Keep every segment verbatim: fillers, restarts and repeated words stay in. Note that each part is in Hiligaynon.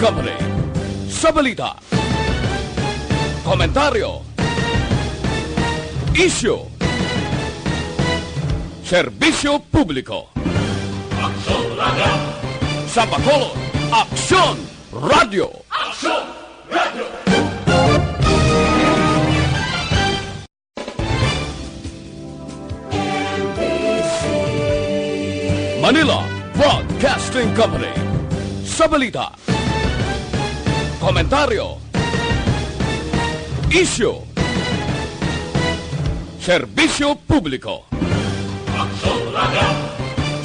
Company. Sa balita, komentaryo, isyu, serbisyo publiko. Aksyon Radio. Sa Bacolod, Aksyon Radio. Aksyon Radio. Manila Broadcasting Company. Sa balita, komentaryo, isyu, serbisyo publiko. Aksyon Radio.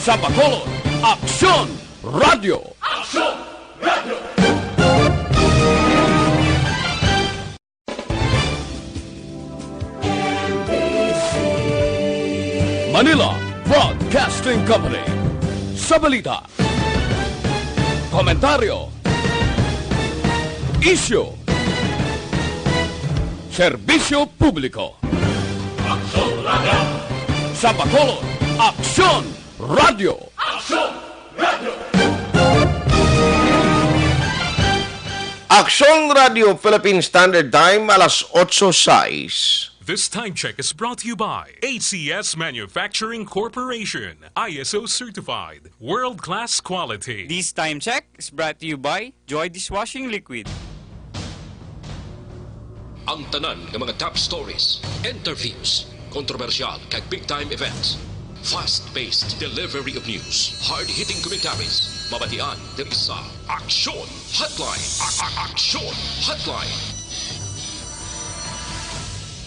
Sa Bacolod, Aksyon Radio. Aksyon Radio. Manila Broadcasting Company. Sa balita, komentaryo, isyu, serbisyo publiko. Aksyon Radio. Sa Bacolod, Aksyon Radio. Aksyon Radio. Aksyon Radio Philippine Standard Time, alas otso sais. This time check is brought to you by A C S Manufacturing Corporation, I S O certified, world-class quality. This time check is brought to you by Joy Dishwashing Liquid. Ang tanan nga mga top stories, interviews, kontrobersyal kag big time events. Fast-paced delivery of news, hard-hitting commentaries, mabatian diri sa Aksyon Hotline. A- a- Aksyon Hotline.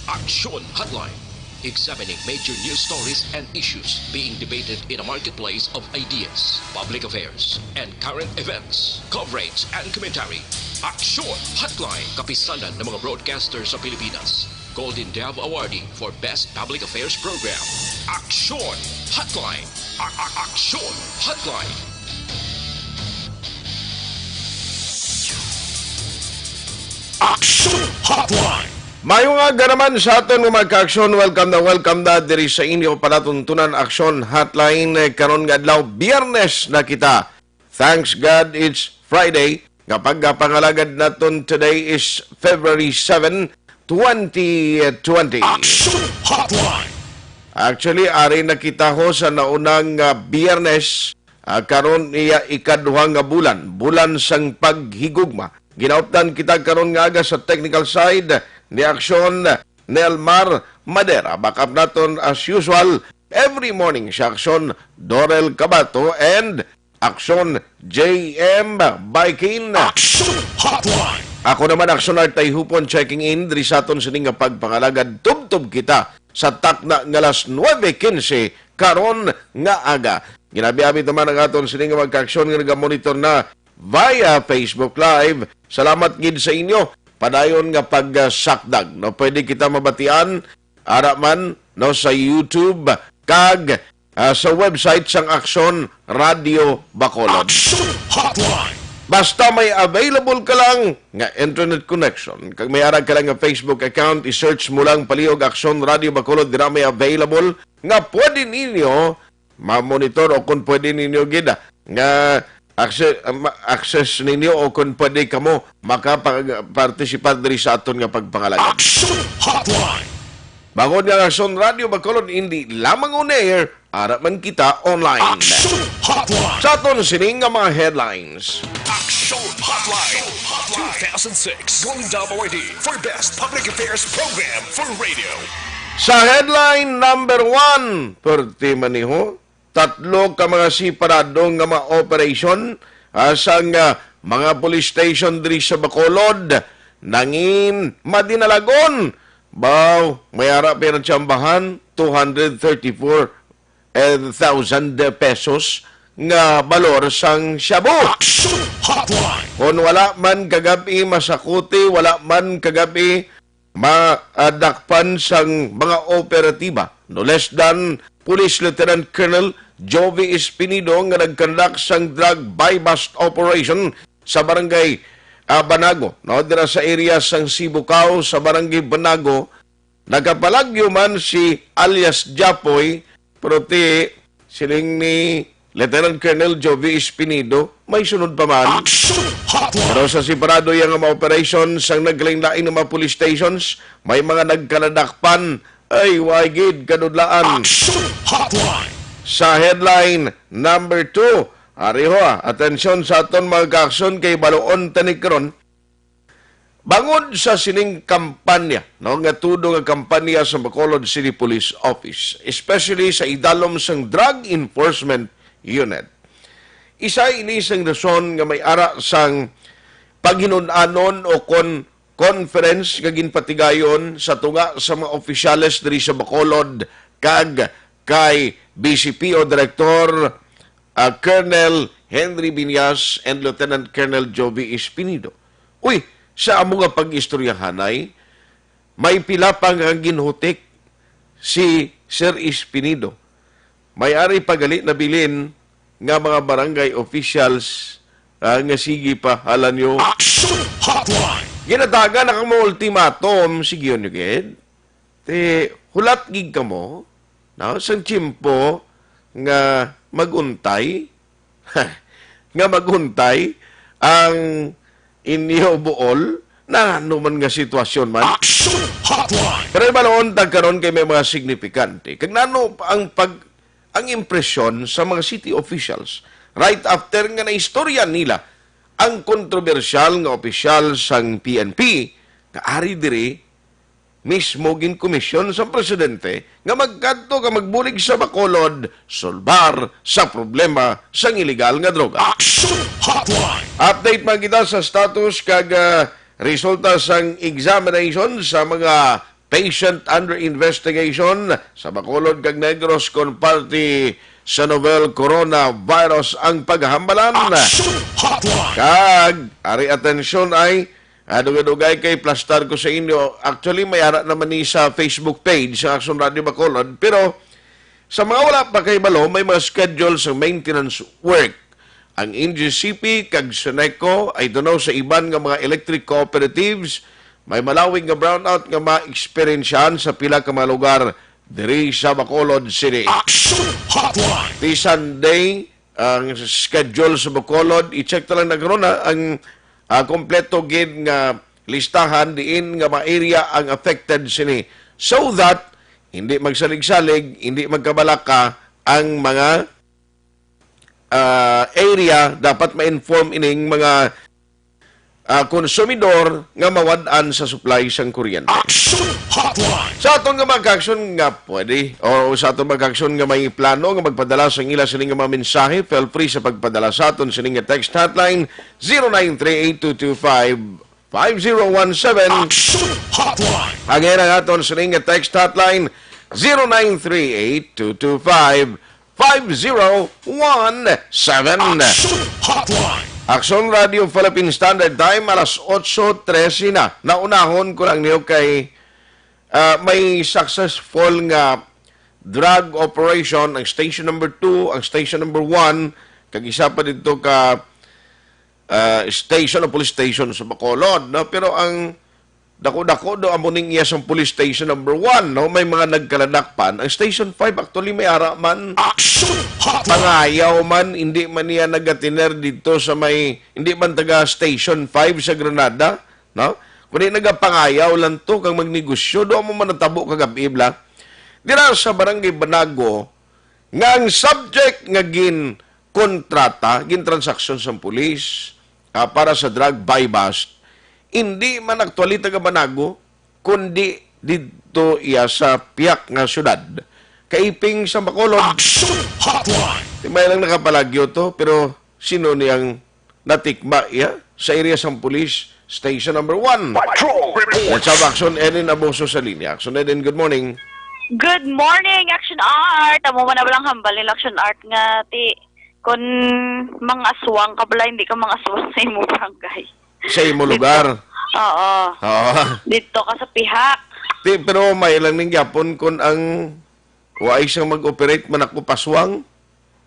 Aksyon Hotline. Examining major news stories and issues being debated in a marketplace of ideas, public affairs, and current events. Coverage and commentary. Aksyon Hotline. Kapisanan ng mga broadcaster sa Pilipinas. Golden Dove Awardee for Best Public Affairs Program. Aksyon Hotline. A- a- Aksyon Hotline. Aksyon Hotline. Maayong aga naman sa aton nga mga ka-aksyon. Welcome na, welcome na diri sa inyo palatuntunan Aksyon Hotline. Eh, karon nga adlaw, Biyernes na kita. Thanks God it's Friday. Nga pagkapangalagad naton today is February seven, twenty twenty. Action Hotline. Actually, ari na kita ho sa naunang, ah, Biyernes, ah, karon iya ikaduha nga bulan, bulan sang paghigugma. Ginaupdan kita karon nga aga sa technical side ni Aksyon Nelmar Madera. Backup naton as usual every morning sa Aksyon Dorel Cabato and Aksyon J M Baikin. Action Hotline. Ako naman, Aksyon Art Tayhupon, checking in diri sa aton sining nga pagpangalagad. Tubtob kita sa takna nga alas nuebe quince karon nga aga. Ginabi-abi naman ang aton sining nga magka-aksyon nga nagamonitor na via Facebook Live. Salamat gid sa inyo. Padayon nga pagsakdag, no? Pwede kita mabatian ara man, no, sa YouTube kag, ah, sa website sang Aksyon Radio Bacolod. Action Hotline. Basta may available ka lang nga internet connection, kag may ara ka lang nga Facebook account, i-search mo lang palihog Aksyon Radio Bacolod, dira may available nga pwede ninyo ma-monitor o kung pwede ninyo gid, ah, nga access, ma-, access ninyo o kung pwede kamo makapag-participate diri sa aton nga pagpangalagad. Action Hotline. Bangod nga ang Aksyon Radio Bacolod hindi lamang on air, ara man kita online. Action Hotline. Sa aton sining nga mga headlines. Action Hotline. Two thousand six Golden Dove Awardee for Best Public Affairs Program for Radio. Sa headline number one, perti man ni ho, tatlo ka mga separado nga mga operation, ah, sang, ah, mga police station diri sa Bacolod nangin madinalagon. Baw, may ara pinatsambahan, two hundred thirty-four thousand pesos nga balor sang shabu. Action Hotline. Kon wala man kagab-i masakuti, wala man kagab-i madakpan sang mga operatiba. No less than Police Lieutenant Colonel Jovi Espinido nga nagkandak sang drug buy-bust operation sa barangay, ah, Banago, no, dira sa area sang Sibukaw sa barangay Banago, nakapalagyo man si alias Japoy, pero ti siling ni Lieutenant Colonel Jovi Espinido, may sunod pa man. Action Hotline! Pero sa separado iya nga mga operation sang naglain-lain nga mga police stations, may mga nagkaladakpan. Ay, way gid kadudlaan. Action Hotline! Sa headline number two, ari ho, ah, atensyon sa aton mga kaaksyon kay baloon ta ni karon. Bangod sa sining kampanya, no, nga tudo nga kampanya sa Bacolod City Police Office, especially sa idalom sang Drug Enforcement Unit. Isa ini sang rason nga may ara sang paghinun-anon o kon-, conference nga ginpatigayon sa tunga sa mga opisyales diri sa Bacolod kag kay B C P O Director, ah, Colonel Henry Viñas and Lieutenant Colonel Jovi Espinido. Uy, sa amo nga pag-istoryahanay, may pila pa nga ginhutik si Sir Espinido. May ari pa gali nabilin nga mga barangay officials, ah, nga sige pa, hala niyo. Action Hotline! Ginatagan na kamo ultimatum, sige yun, gid. Ti, hulat gid kamo, no? Sang tiyempo nga maguntay, nga maguntay ang inyo buol, na ano man nga sitwasyon man. Action Hotline! Pero ibalon ta karon kay may mga signifikante. Kag nano ang pag-, ang impresyon sa mga city officials right after nga naistorya nila ang kontrobersyal nga opisyal sang P N P nga ari diri mismo ginkomisyon sang presidente nga magkadto ka magbulig sa Bacolod, sulbar sa problema sang iligal nga droga. Action Hotline! Update man kita sa status kag, ah, resulta sang examination sa mga patient under investigation sa Bacolod kag Negros kon parte sa novel coronavirus ang paghambalan. Action Hotline! Kag, ari atensyon ay, ah, dugay-dugay kay plastar ko sa inyo. Actually, may ara naman ni sa Facebook page sa Action Radio Bacolod. Pero sa mga wala pa kay balo, may mga schedule sa maintenance work ang N G C P kag Seneco, I don't know, sa iban nga mga electric cooperatives, may malawig nga brownout nga maeksperiensyahan sa pila ka mga lugar diri sa Bacolod City. Action Hotline! Ti Sunday, ang schedule sa Bacolod, i-check ta lang na karon, ha, ang, ah, kompleto gid nga listahan diin nga mga area ang affected sini, so that hindi magsalig-salig, hindi magkabalaka ang mga, ah, area. Dapat ma-inform ining mga, ah, konsumidor nga mawad-an sa supply sang kuryente. Action Hotline! Sa aton nga mga kaaksyon nga pwede, o sa aton mga kaaksyon nga may plano nga magpadala sang ila sini nga mga mensahe, feel free sa pagpadala sa aton sini nga text hotline, zero nine three eight two two five five zero one seven. Action Hotline! Again, ang aton sini nga text hotline, zero nine three eight two two five five zero one seven. Action Hotline! Action Radio Philippine Standard Time, alas otso trese na. Naunahon ko lang niyo kay, ah, may successful nga drug operation ang station number two, ang station number one, kag isa pa dito ka, ah, station o police station sa Bacolod, no? Pero ang dako-dako do amo ning iya sang police station number one, no? May mga nagkaladakpan. Ang station five actually may ara man. Action Hotline! Pangayaw man, hindi man niya nagatiner dito sa may, hindi man taga station five sa Granada, no? Kundi nagapangayaw lang to kag magnegosyo. Do amo man natabo kagabi, bala. Dira sa Barangay Banago, nga ang subject nga ginkontrata, gintransaksyon sang pulis, ah, para sa drug buy-bust, hindi man actually taga Banago, kundi didto iya sa piyak nga syudad, kaiping sa Bacolod. Action Hotline! Di may lang nakapalagyo to, pero sino niyang natikma iya sa area sang police station number one. Patrol Report. Let's have Action Eden Aboso sa linya. Action Eden, good morning. Good morning, Action Art. Amo man na lang hambal nila Action Art nga ti kon mangaswang ka bala, hindi ka mangaswang sa imo barangay. Sa imo lugar. Oo. Oo. Dito ka sa pihak. Ti, pero may lang ning gyapon kon ang wa ay siyang mag-operate man ako paswang.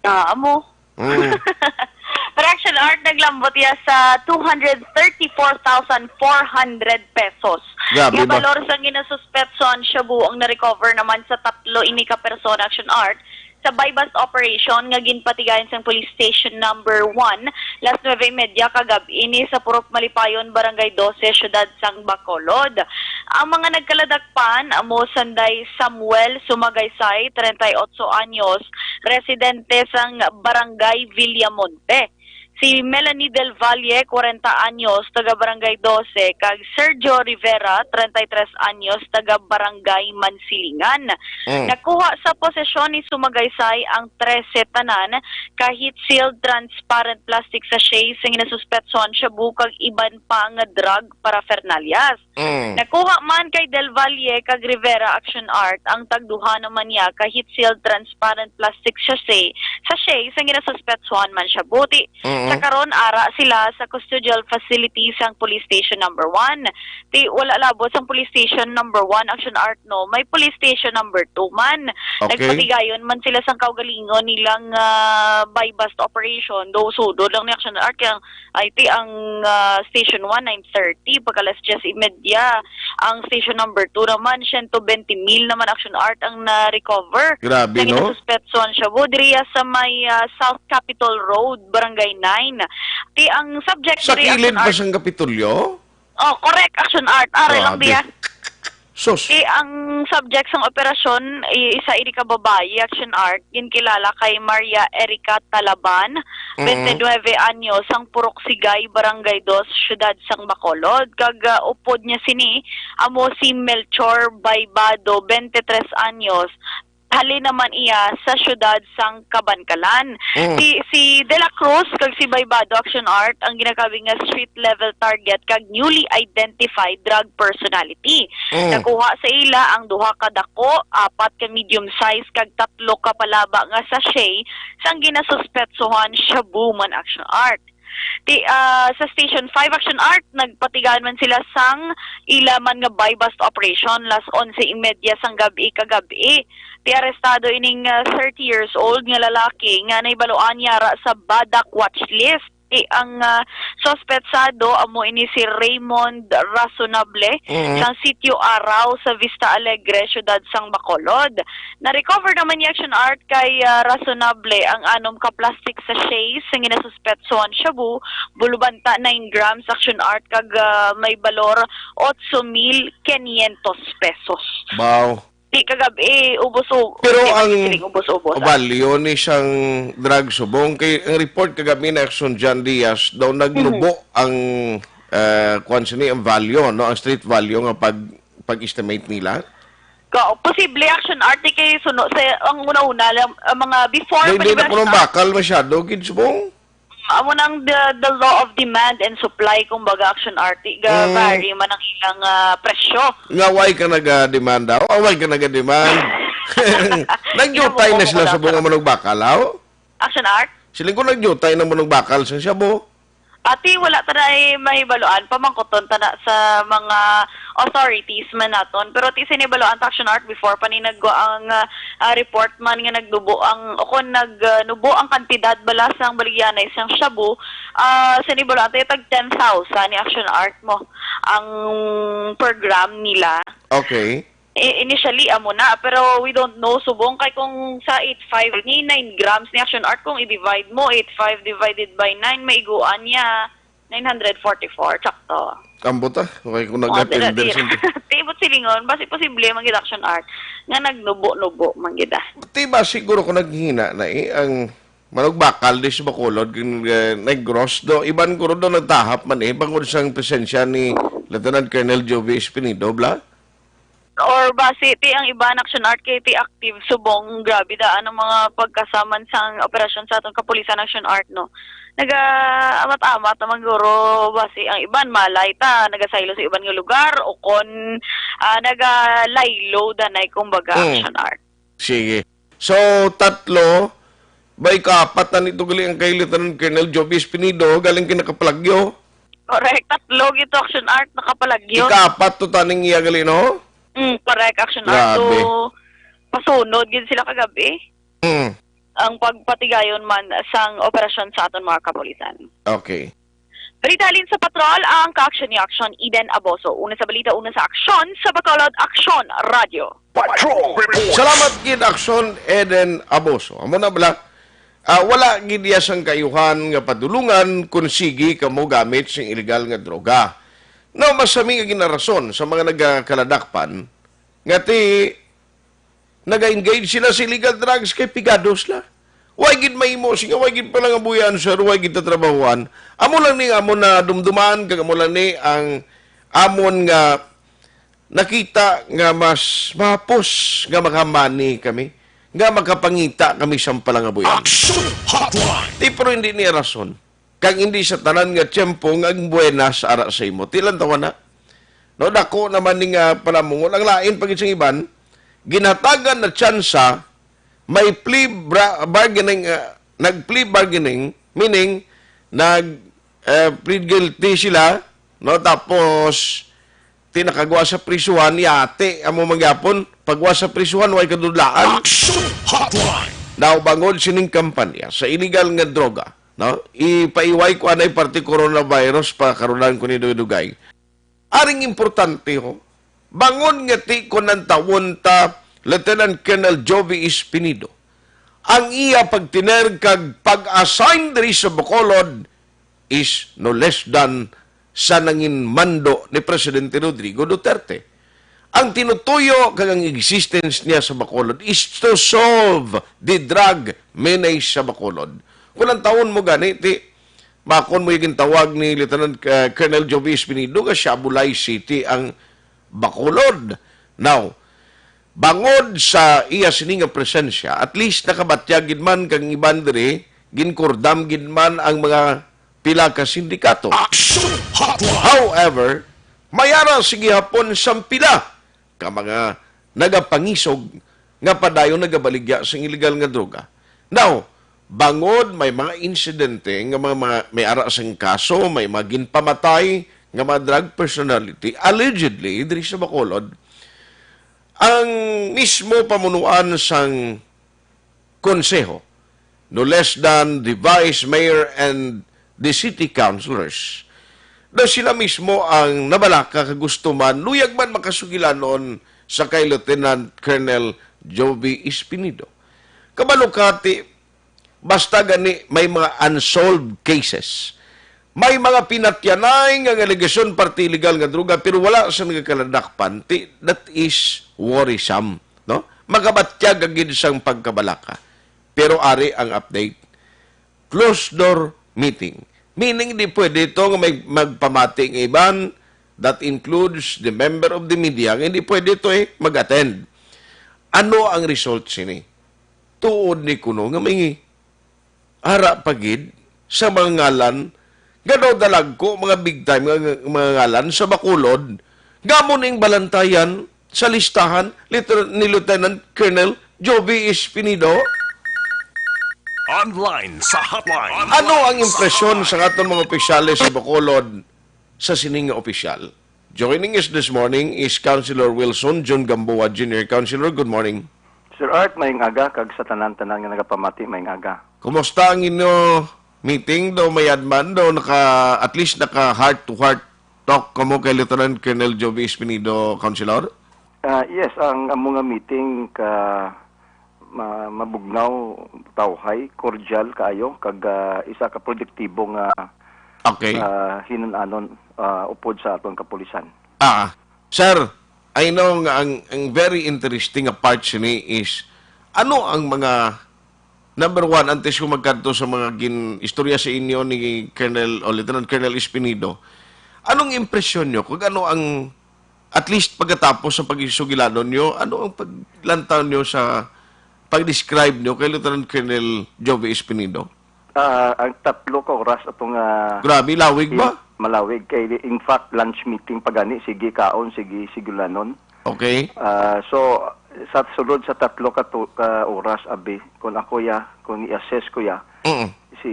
Ah, amo. Mm. Pero Action Art, naglambot iya sa two hundred thirty-four thousand four hundred pesos. Grabe nga ba? Balor sang ginasuspetso ang shabu ang na-recover naman sa tatlo ini ka persona, Action Art. sa buy-bust operation nga ginpatigayon sang Police Station Number One, las nuebe y media kagab-i ini sa Purok Malipayon, Barangay Doce, Siyudad sang Bacolod. Ang mga nagkaladakpan amo sanday Samuel Sumagaysay, treinta y ocho anyos, residente sang Barangay Villamonte. Si Melanie Del Valle, kwarenta anyos, taga Barangay Doce, kag Sergio Rivera, treinta y tres anyos, taga Barangay Mansilingan. Mm. Nakuha sa posesyon ni Sumagaysay ang trese tanan ka heat-sealed transparent plastic sachet sa ginasuspetsohan shabu kag iban pa nga drug paraphernalias. Mm. Nakuha man kay Del Valle kag Rivera Action Art ang tagduha naman niya ka heat-sealed transparent plastic sachet, sachet sa ginasuspetsohan man shabu. Ti, Mm. sa karon, ara sila sa custodial facility sang Police Station Number One. Ti, wala labot sang Police Station Number One, Action Art, no? May Police Station Number Two man. Okay. Nagpatigayon man sila sang kaugalingon nilang, ah, buy-bust operation. Do, sudod lang ni Action Art, kay ang, ay, ti, ang, ah, Station One, nine thirty, pagka alas diyes y media. Ang Station Number Two naman, siyento bente mil naman, Action Art, ang na-recover. Grabe, no? Sa ginasuspetsohan shabu, diriya sa may, ah, South Capitol Road, Barangay Nine. Ti, ang subject Sa diri, kilid Action ba Art, sang Kapitolyo? Oh, correct, Action Art. Ari lang Grabe. diya. Sus. Ti, ang subject sang operasyon, i-, isa ini ka babayi, Action Art, ginkilala kay Maria Erica Talaban, Mm. twenty-nine anyos, sang Purok Sigay, Barangay Dos, Siyudad sang Bacolod. Kag, ah, upod niya sini, amo si Melchor Baybado, twenty-tres anyos, halin naman iya sa siyudad sang Kabankalan. Mm. Si, si De La Cruz kag si Baybado, Action Art, ang ginakabig nga street level target kag newly identified drug personality. Mm. Nakuha sa ila ang duha ka dako, apat ka medium size, kag tatlo ka palaba nga sachet sang ginasuspetsohan shabu man, Action Art. Ti, ah, sa Station Five, Action Art, nagpatigayon man sila sang ila man nga buy-bust operation, las onse y media sang gab-i kagab-i. Ti, arestado ining, ah, thirty years old nga lalaki nga nahibaluan niya ra sa BADAC watch list. Ti, ang, ah, suspetsado amo ini si Raymond Razonable Mm. sang Sitio Araw sa Vista Alegre, siyudad sang Bacolod. Na-recover naman ni Action Art kay, ah, Razonable ang anom ka plastic sachets nga ginasuspetsohan shabu, bulubanta nine grams, Action Art, kag, ah, may balor otso mil quinientos pesos. Wow. Ti kagab-i, ubos-ubos. Pero Di man ang siling ubos-ubos, ah. value ni siyang drug subong kay ang report kagab-i na Action John Diaz daw nagnubo Mhm. ang, ah, kuwan sini, ang value, no? Ang street value nga pag, pag-estimate nila? Ka, posible, Action Art, kay suno sa, ang una-una lang, ang mga before Hindi pa na ni kuno Action Art. bakal masyado, gid subong? Amo nang the, the law of demand and supply, kumbaga, Action Art, ga Mm. vary man ang ilang, ah, presyo. Nga, why ka naga-demand daw? Ah, why ka naga-demand? Nagjutay Ginamo na ko sila sa mga bakal. manong bakal, aw? Action Art? Siling ko, nagjutay na manong bakal sa shabu. Ati, wala ta na ay mahibaluan. Pamangkuton ta na sa mga authorities man naton. Pero ti sinibaluan ta, Action Art, before pa ni nagwa ang, ah, ah, report man nga nagdubo ang, o kung nag, ah, nubo ang kantidad bala sang baligyanay sang shabu, ah, sinibaluan ta tag ten thousand ni Action Art mo ang per gram nila. Okay. I-, initially, amo na, pero we don't know subong kay kung sa eight five ni nine grams ni Action Art, kung i-divide mo, eight five divided by nine, maiguan niya nine hundred forty-four, sakto. Ambot, ah. Okay, kung Oh, nag-attend dira, dira. Ti, but silingon, basi posible man gid, Action Art, nga nagnubo-nubo man gid, ah. Ti ba siguro kung naghina na, eh, ang manugbakal di sa Bacolod, kung, eh, Negros, do, iban ko do nagtahap man, eh, bangod sang presensya ni Lieutenant Colonel Jovi Espinido, bla? Or basi, ti ang iban, Action Art, kay ti active subong, grabe daan ang mga pagkasaman sang operasyon sa atong kapulisan, Action Art, no? Naga-amat-amat naman guro, basi ang iban, malay ta, nagasaylo sa iban nga lugar, o kon, ah, nagalaylo danay, kumbaga, Mm. Action Art. Sige. So, tatlo, ba, ikaapat na nito gali ang kay Lieutenant Colonel Jovi Espinido, galing kinakapalagyo? Correct. Tatlo gito, Action Art, nakapalagyo. Ikaapat to taning iya gali, no? Mm, correct, Action Art. Grabe. So, pasunod gid sila kagabi. Mm. Ang pagpatigayon man sang operasyon sa aton mga kapulisan. Okay. Balita halin sa Patrol, ang kaaksyon ni Aksyon Eden Aboso. Una sa balita, una sa aksyon, sa Bacolod, Aksyon Radyo. Patrol Report. Salamat gid, Aksyon Eden Aboso. Amo na bala, ah, wala gid iya sang kaayuhan nga padulungan kon sige kamo gamit sing iligal nga droga. No, masami nga ginarason sa mga nagakaladakpan nga ti naga-engage sila sa illegal drugs kay pigado sila. Way gid mahimo, sige, way gid palangabuyan, sir, way gid tatrabahuan. Amo lang ni ang amon nadumduman, kag amo lang ni ang amon nga nakita nga mas mahapos nga makamani kami, nga makapangita kami sang palangabuyan. Action Hotline! Ti, pero hindi niya rason. Kag hindi sa tanan nga tiyempo nga ang buenas ara sa imo. Ti, lantawa na. No, dako naman ni nga palamungol. Ang lain pa gid sang iban, ginhatagan na tsansa, may plea bra-, bargaining, ah, nag-plea bargaining, meaning, nag, eh, plead guilty sila, no? Tapos, ti nakagwa sa prisuhan, yati, amo man gyapon, pagwa sa prisuhan, way kadudlaan. Action Hotline! Daw bangod sining kampanya sa iligal nga droga, no? Ipaiway ko anay parte coronavirus pa karunan ko ni dugay-dugay. Aring importante, ho, bangon nga ti ko nang tawon ta Lieutenant Colonel Jovi Espinido, ang iya pagtiner kag pag-assign diri sa Bacolod is no less than sa nangin mando ni Presidente Rodrigo Duterte. Ang tinutuyo kag ang existence niya sa Bacolod is to solve the drug menace sa Bacolod. Kung ang taon mo gani, ti, makon mo yung gintawag ni Lieutenant, uh, Colonel Jovi Espinido nga Siabulay City ang Bacolod. Now, bangod sa iya sini nga presensya, at least nakabatyag gid man kang iban diri, ginkordam gid man ang mga pila ka sindikato. Action Hotline! However, may ara sa gihapon sang pila ka mga nagapangisog nga padayon nagabaligya sang iligal nga droga. Now, bangod may mga insidente nga mga, mga may ara sang kaso, may mga ginpamatay nga mga drug personality, allegedly, diri sa Bacolod, ang mismo pamunuan sang konseho, no less than the vice mayor and the city councilors, daw sila mismo ang nabalaka kag gusto man, luyag man makasugilanon sa kay Lieutenant Colonel Jovi Espinido. Kabalo ka, ti, basta gani may mga unsolved cases, may mga pinatyanay nga, nga alegasyon parte iligal nga droga, pero wala sa nagakaladakpan, ti, that is worrisome, no? Magabatyag gid sang pagkabalaka. Pero ari ang update. Closed door meeting. Meaning, di pwede ito nga may magpamati nga iban, that includes the member of the media, nga hindi pwede ito, eh, mag-attend. Ano ang result sini? Tuod ni kuno nga may ara pa gid sa mga ngalan nga daw dalagko, mga big time nga, nga mga ngalan sa Bacolod, nga amo ning balantayan sa listahan, Lieutenant, ni Lieutenant Colonel Jovi Espinido. Online sa hotline. Ano ang impresyon sa aton mga opisyales sa Bacolod sa sining nga opisyal? Joining us this morning is Councilor Wilson John Gamboa, Junior Councilor. Good morning. Sir Art, maayong aga, kag sa tanan-tanan nga nagapamati, maayong aga. Kumusta ang inyo meeting? Daw mayad man, daw naka, at least naka heart-to-heart talk kamo kay Lieutenant Colonel Jovi Espinido, Councilor? Ah, yes, ang amo nga meeting ka ma-, mabugnaw, tawhay, cordial kaayo, kag, ah, isa ka produktibo nga, okay, ah, hinun-anon, ah, upod sa aton kapulisan. Ah, sir, I know nga ang, ang very interesting nga part sini is ano ang mga, number one, antes ko magkadto sa mga gin-istorya sa inyo ni Colonel o Lieutenant Colonel Espinido, anong impresyon nyo kung ano ang, at least pagkatapos sa pagsugilanon nyo, ano ang paglantaw nyo sa pag-describe nyo kay Lieutenant Colonel Jovi Espinido? Ah, ang tatlo ka oras ato nga. Grabe, lawig ba? Malawig kay, in fact, lunch meeting pa gani, sige kaon, sige sugilanon. Okay. Ah, so, sa sulod sa tatlo ka tu-, ka oras, abi, kung ako ya, kung i-assess ko ya, mm, si,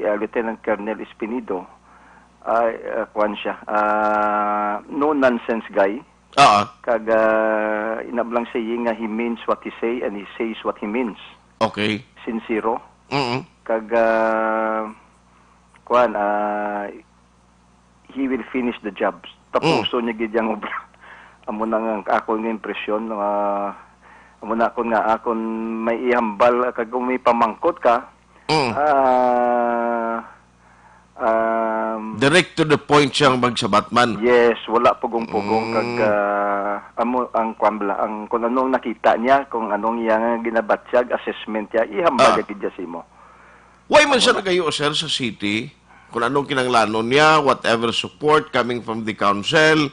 ya, Lieutenant Colonel Espinido, ay, ah, kuwan siya, ah, no nonsense guy. Ah. Kag, ah, ina lang saying nga, "He means what he say and he says what he means." Okay. Sincero. Mm. Kag, ah, kuan, ah, he will finish the job. Tapuson niya gid ang obra. Amo na nga ang akon nga impresyon, no, ah, amo na akon nga akon may ihambal, ah, kag kung may pamangkot ka, Mm. ah, um, Direct to the point siyang magsabat man. Yes, wala pugong-pugong kag, Mm. ah, amo ang kwan bala, ang kung ano ang nakita niya, kung anong iyang ginabatyag, assessment niya, ihambal Ah. niya gid siya sa imo. Why man siya Amo na. nagayo, sir, sa city? Kung anong kinahanglanon niya, whatever support coming from the council,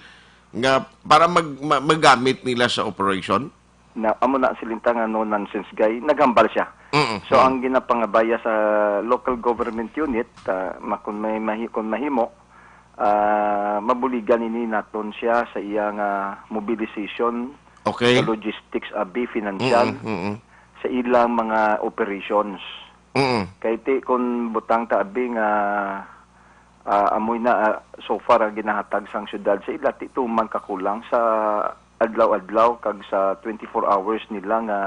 nga para mag-, ma-, magamit nila sa operation? Na, amo na siling ta nga no nonsense guy, naghambal siya. Mm, So, mm. ang ginapangabaya sa local government unit, ah, ma-, kung may mahi-, kung mahimo, ah, mabuligan ini naton siya sa iya nga mobilization, Okay. sa logistics, abi, financial, Mm, mm, mm. sa ilang mga operations. Mm. Kay ti, kung butang ta, abi, nga, ah, amoy na, ah, so far, ang ginahatag sang syudad sa ila, ti, tuman kakulang sa adlaw-adlaw kag sa twenty-four hours nila nga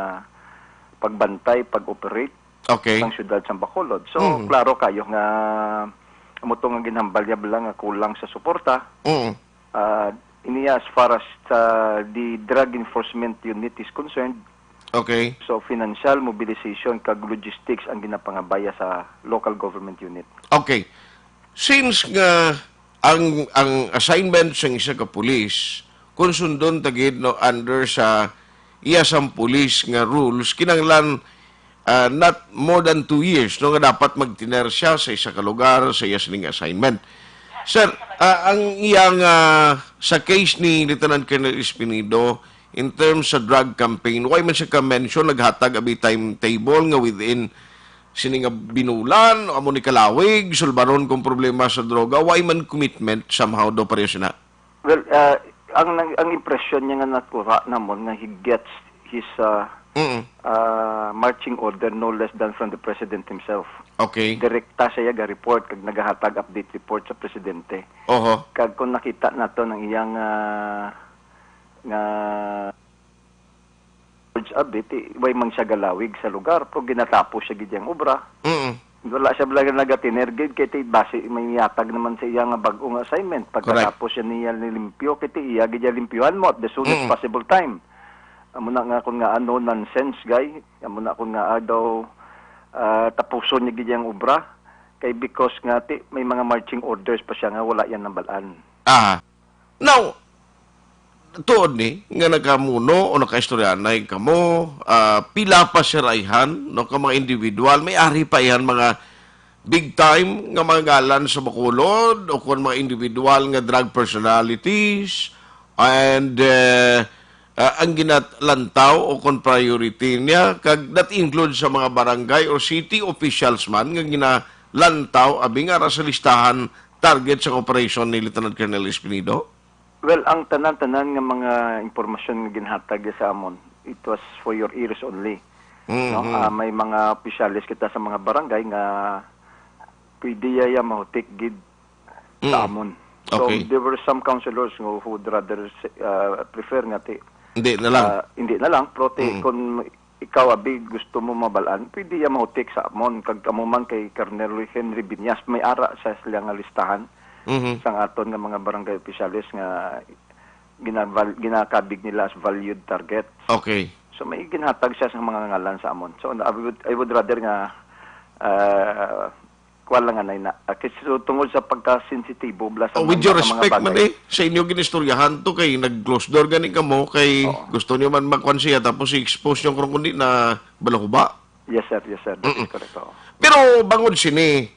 pagbantay, pag-operate Okay. sang syudad sang Bacolod. So, Mm. klaro kayo nga amo to nga ginhambal niya bala nga kulang sa suporta. Mm. Ah, iniya, as far as sa the drug enforcement unit is concerned, Okay. so financial, mobilization, kag logistics ang ginapangabaya sa local government unit. Okay. Since nga ang, ang assignment sang isa ka pulis, kung sundon ta gid, no, under sa iya sang pulis nga rules, kinahanglan, ah, not more than two years, no, nga dapat magtener siya sa isa ka lugar sa iya sining assignment. Sir, ah, ang iyang, ah, sa case ni Lieutenant Colonel Espinido, in terms sa drug campaign, why man siya ka-mention, naghatag abi timetable nga within sini nga binulan, o amo ni kalawig, sulbaron kung problema sa droga, why man commitment somehow do pareho sina? Well, uh, ang, ang, ang impresyon niya nga nakuha namon nga he gets his, uh, Mm. uh, marching order no less than from the president himself. Okay. Direkta siya ga-report kag nagahatag update report sa presidente. Oho. Kag kung nakita nato ang iyang, uh, nga George Abit, eh, way man siya galawig sa lugar, pero ginatapos siya gid ang obra. Mm. Wala siya bala nagatiner gid kay ti basi may yatag naman sa iya nga bag-o nga assignment. Correct. Pagkatapos siya niya nilimpyo, kay ti iya gid iya limpyuhan mo at the soonest Mm. possible time. Amo na nga kung nga ano, nonsense, guy. Amo na kung nga, ah, daw, ah, tapuson niya gid ang obra. Kay because nga ti, may mga marching orders pa siya nga wala yan nabalaan. Ah. Now, tuod ni nga nakamuno o nakaistoryanay kamo, ah, pila pa sir ayhan, no, ka mga individual, may ari pa ayhan mga big time nga mga ngalan sa Bacolod o kon mga individual nga drug personalities and, eh, ah, ang ginalantaw o kon priority niya kag that includes sa mga barangay or city officials man nga ginalantaw abi nga ara sa listahan target sa operation ni Lieutenant Colonel Espinido? Well, ang tanan-tanan nga mga impormasyon nga ginhatag sa amon, it was for your ears only. No? Mhm. Ah, may mga opisyales kita sa mga barangay nga pwede ya, ya mahutik gid sa Mm. amon. So, Okay. there were some councilors who, who would rather, uh, prefer nga ti, Hindi na lang. uh, hindi na lang, pero ti, Mm. kung ikaw, abi, gusto mo mabalaan, pwede ya mahutik sa amon. Kag amo man kay Colonel Henry Binyas, may ara sa sila nga listahan Mhm. sang aton nga mga barangay opisyales nga ginaval-, ginakabig nila as valued target. Okay. So, may ginhatag siya sa mga ngalan sa amon. So, I would, I would rather nga, ah, kuwan lang anay na. Ah, kasi so, tungod sa pagka-sensitibo, bla sa Oh, with mga, your mga respect bagay. man eh, sa inyo ginistoryahan to kay nag-close door gani kamo kay Oo. gusto niyo man makuan siya tapos i-expose niyo kung kundi na balahuba. Yes, sir. Yes, sir. That is Mm-mm. correct. Oo. Pero bangod sini,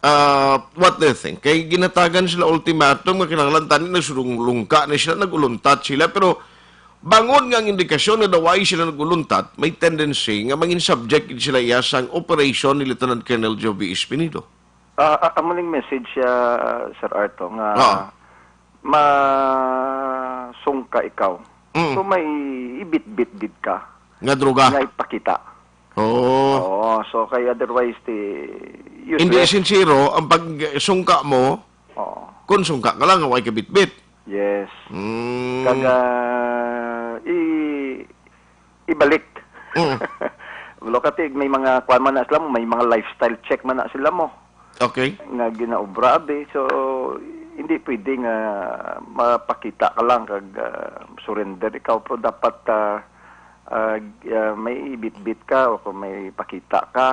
ah, what do you think? Kay ginatagan sila ultimatum nga kinahanglan tani nagsulungka ni sila, nag-uluntat sila, pero bangod nga ang indikasyon nga daw ay sila nag-uluntat, may tendency nga mangin subject gid sila iya sang operation ni Lieutenant Colonel Jovi Espinido. Ah, ah, amo ning message siya, Sir Arto, nga Oo. masungka ikaw. Mm. So, may ibitbit gid ka Nga droga. nga ipakita. Oo. Oo, so kay otherwise, ti, Hindi useless. sincero ang pagsungka mo Oo. kung sungka ka lang, way kabitbit. Yes. Mm. Kag, ah, i-, ibalik. Mm. Wala ka, ti, may mga kuwan man na sila mo, may mga lifestyle check man na sila mo. Okay. nga ginaobra, abi. So, hindi pwede nga mapakita ka lang kag, ah, surrender ikaw, pero dapat, ah, ah, ah, may ibitbit ka o kung may pakita ka.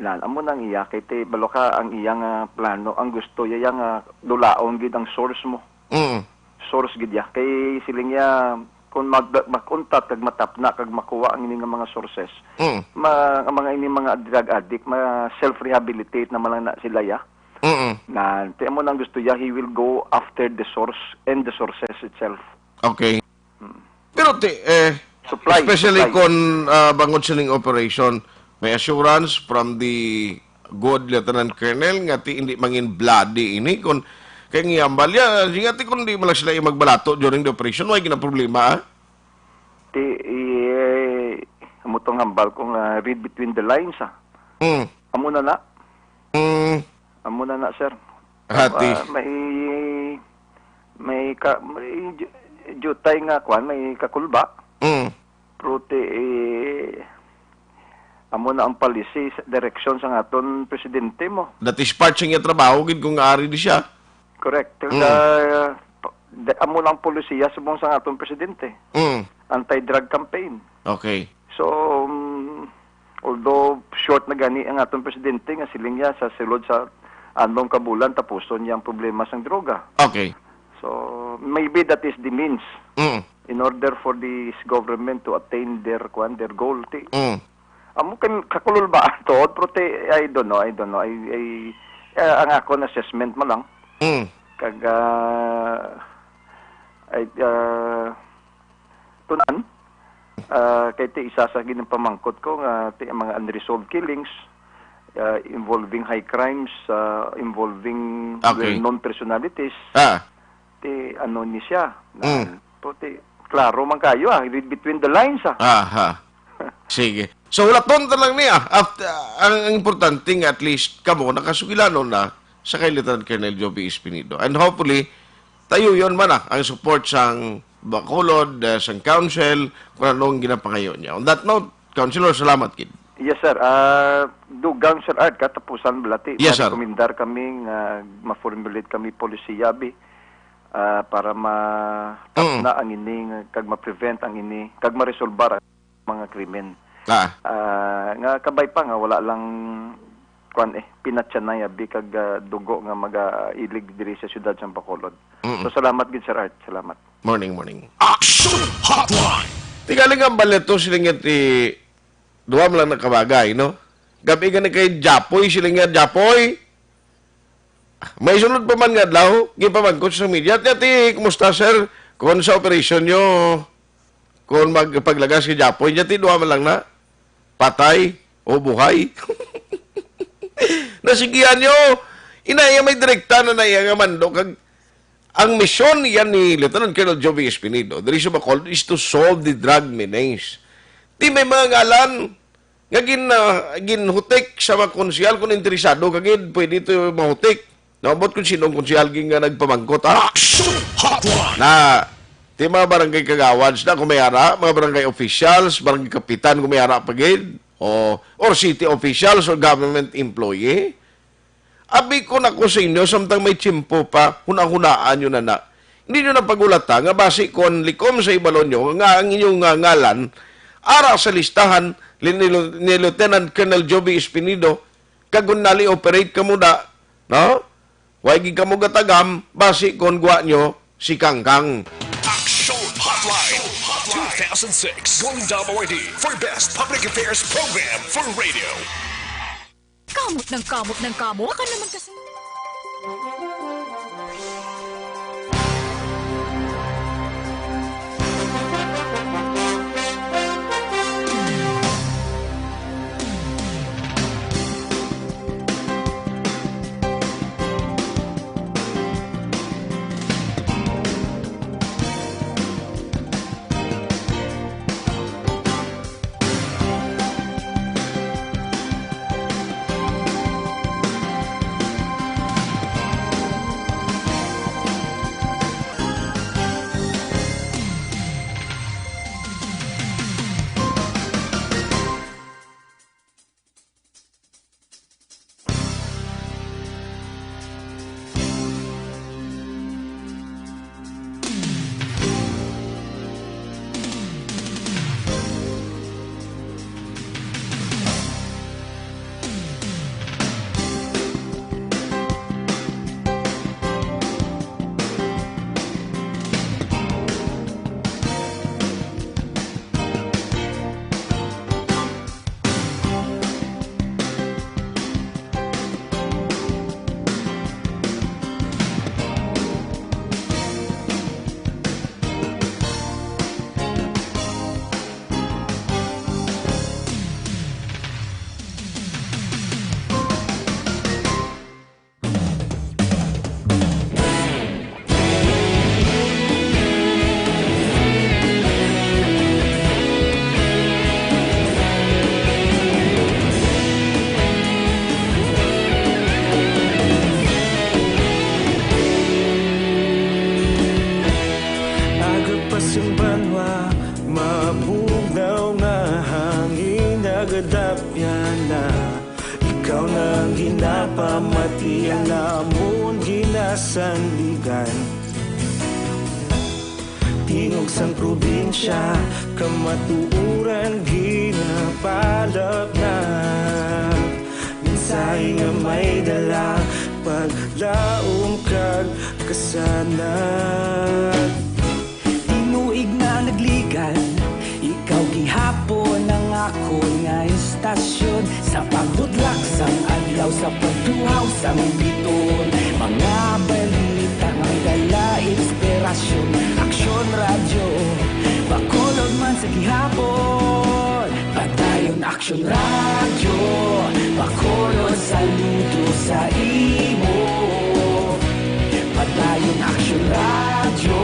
Nan, amo nang iya, kay ti, balo ka, ang iya nga plano, ang gusto iya nga dulaon gid ang source mo. Mm. Source gid iya. Kay siling iya, kung mag-, makuntat kag matapna kag makuha ang ini nga mga sources, Mm. ma-, ang mga ini mga drug addict, ma-self-rehabilitate naman lang na sila, ya. Mm. Na, ti, amo nang gusto iya, he will go after the source and the sources itself. Okay. Mm. Pero ti, eh, Supply, especially supply. Kung, ah, bangod sining operation, may assurance from the good Lieutenant Colonel nga ti hindi mangin bloody ini, kung kay ang iyang balya, nga ti kung di man lang sila yung magbalato during the operation, why gina problema, ah? Ti, eh, amo tong hambal ko nga read between the lines, ah. Hmm. Amo na na. Hmm. Amo na na, sir. Hati. Ah, may, may ka-, may ju-, jutay nga kwan, may kakulba. Hmm. Pero ti, eh, amo na ang policy sa direksyon sang aton presidente mo. That is part sa iya trabaho, gid, kung ari di siya. Correct. Mm. Ah, de-, amo na ang polisiya subong sang aton presidente. Mm. Anti-drug campaign. Okay. So, um, although short na gani ang aton presidente nga siling niya sa sulod sa anom ka bulan tapuson niya ang problema sang droga. Okay. So, maybe that is the means Mm. in order for this government to attain their, kwan, their goal. Ti, Mm. amo kan kakulol ba ato? Pero ti, I don't know, I don't know. I, I, eh, ang akon assessment mo lang. Mm. Kag, ah, ay, ah, tunan, ah, kay ti isa sa ginpamangkot ko nga ti ang mga unresolved killings, ah, involving high crimes, ah, involving Okay. well-known personalities, Ah. ti ano ni siya. Mm. Pero ti, klaro man kayo, ah, read between the lines, ah. Aha. Sige. So, hulaton ta lang niya. After, ang, ang importante nga at least kamo nakasugilanon na sa kay Lieutenant Colonel Joby Espinido. And hopefully, tayo yon man, ah, ang support sang Bacolod, eh, sang council, kung anong ginapangayo niya. On that note, Councilor, salamat, kid. Yes, sir. Ah, dugang, Sir Art, katapusan balati, Yes, sir. Rekomendar kami nga ma-formulate kami polisiya, bi, ah, para ma-, Mm. na ang ini, kag ma-prevent ang ini, kag ma-resolbar ang mga krimen. Ah. Ah, nga kabay pa nga wala lang, kwan eh, pinatyanay abi kag, ah, dugo nga magailig diri sa siyudad sa Bacolod. Mm. So, salamat gid, Sir Art. Salamat. Morning, morning. Action Hotline! Tingali nga balito sila nga ti duha man lang nakabagay, no? Gabi gani kay Japoy, sila nga Japoy. May sunod pa man nga adlaw, gipamangkot sa media. Ti, ati, kumusta, sir? Kung sa operasyon nyo, kung magpaglagas kay Japoy, nya ti duha man lang na. Patay o buhay. Nasigihan nyo, inaya may direkta na naiya nga mando. Kag ang misyon yan ni Lieutenant Colonel Joby Espinido, diri sa Bacolod, is to solve the drug menace. Ti may mga ngalan nga gin-, ah, ginhutik sa mga konsehal. Kung interesado ka gid, pwede ito mahutik. Naabot kung sino ang konsehal gid nga nagpamangkot, ha? Action Hotline! Na, ti mga barangay kagawads na, kung may ara, mga barangay officials, barangay kapitan, kung may ara pa gid, o, or city officials or government employee. Abi ko na ko sa inyo, samtang may tiyempo pa, hunahunaan nyo na na. Hindi nyo na pagulata nga basi kon likom sa ibalon nyo nga ang inyong nga ngalan ara sa listahan ni, ni, ni Lieutenant Colonel Joby Espinido, kag kung nali-operate kamo da, no? Way gid kamo gatagam, basi kon gwa nyo si Kangkang. Action Hotline two thousand six Golden Dome Awardee for Best Public Affairs Program for Radio. Kamot ng kamot ng kamot. Baka naman kasi. Kadapyana, ikaw na ang ginapamati, ang amon ginasandigan. Tingog sang probinsya, kamatuoran ginapalapnag. Mensahe nga may dala, paglaom kag kasanag. Tinuig na nagligan, ikaw gihapon ang akon nga istasyon. Sa pagbudlak sang adlaw, sa pagtuhaw sang bituon, mga balita nga may dala inspirasyon. Aksyon Radyo, Bacolod man sa gihapon. Padayon Aksyon Radyo, Bacolod, saludo sa imo. Padayon Aksyon Radyo,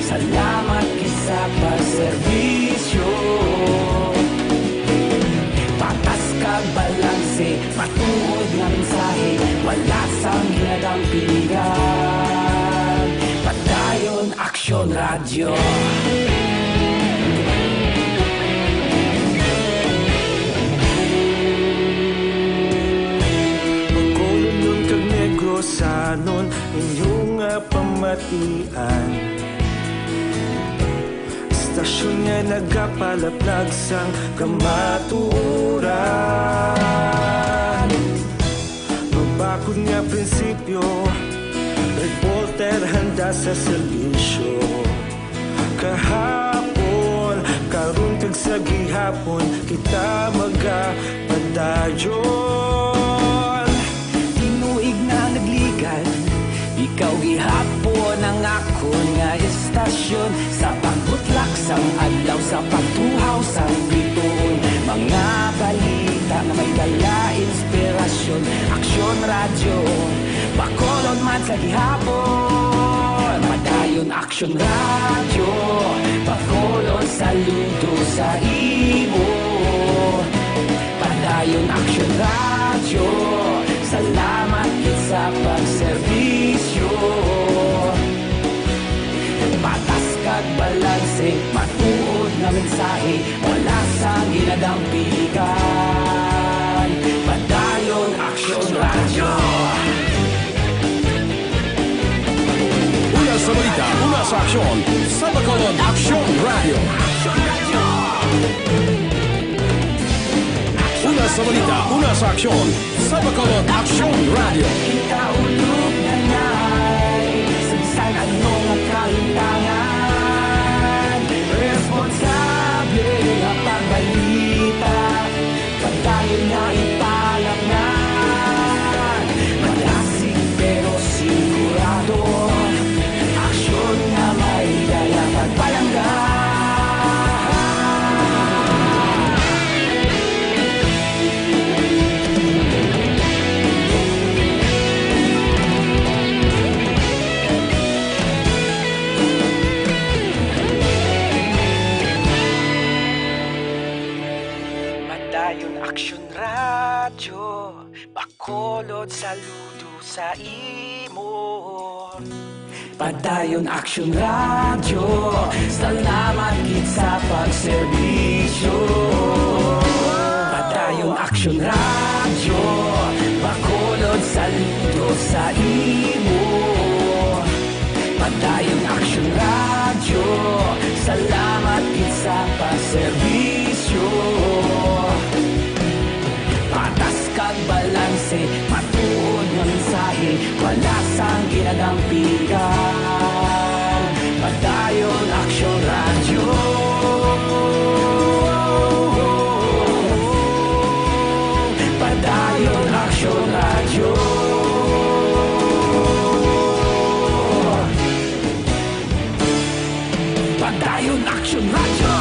salamat gid sa pagserbisyo. Patas kag balanse, matuod nga mensahe, wala sang ginadampigan. Padayon Aksyon Radyo. Bacolodnon kag Negrosanon, inyo nga pamatian. Istasyon nga nagapalaplag sang kamatuoran. Mabakod nga prinsipyo, reporter handa sa serbisyo. Kahapon, karon kag sa gihapon, kita magapadayon. Tinuig na nagligan, ikaw gihapon ang akon nga istasyon. Sa pagbutlak sang adlaw, sa pagtuhaw sang bituon, mga balita nga may dala inspirasyon. Aksyon Radyo, Bacolod man sa gihapon. Padayon Aksyon Radyo, Bacolod, saludo sa imo. Padayon Aksyon Radyo, salamat gid sa pagserbisyo. Patas kag balanse, matuod nga mensahe, wala sang ginadampigan. Padayon Aksyon Radyo. Una sa balita, una sa aksyon, sa Bacolod Aksyon Radyo. Una sa balita, una sa aksyon, sa Bacolod Aksyon Radyo. Kita ulog na nai sa bisan ano nga kalintangan. Responsable nga pagbalita, padayon nga ipalapngan. Malasig pero sigurado, aksyon nga may dala pagpalangga. Padayon Aksyon Radyo, Bacolod, saludo sa imo. Padayon Aksyon Radyo, salamat gid sa pagserbisyo. Padayon Aksyon Radyo, Bacolod, saludo sa imo. Padayon Aksyon Radyo, salamat gid sa pagserbisyo. Patas kag balanse, matuod nga mensahe, wala sang ginadampigan. Padayon Aksyon Radyo. Padayon Aksyon Radyo. Padayon Aksyon Radyo.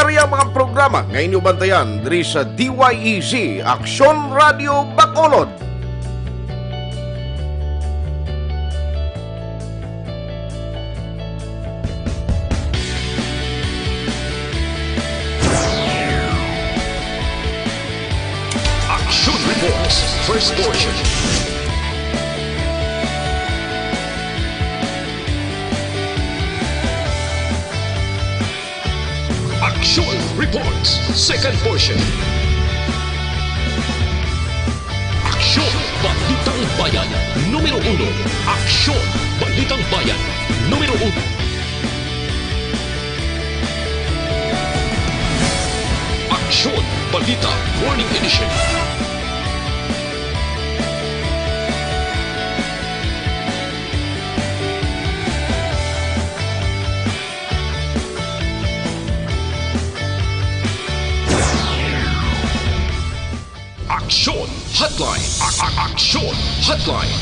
Ang mga programa nga inyo bantayan diri sa D Y E Z, Aksyon Radio Bacolod. Action Reports, first portion. Action Reports, second portion. Aksyon, Balitang Bayan, numero uno. Aksyon, Balitang Bayan, numero uno. Aksyon, Balita, Morning Edition. Aksyon Hotline. A- a- Aksyon Hotline.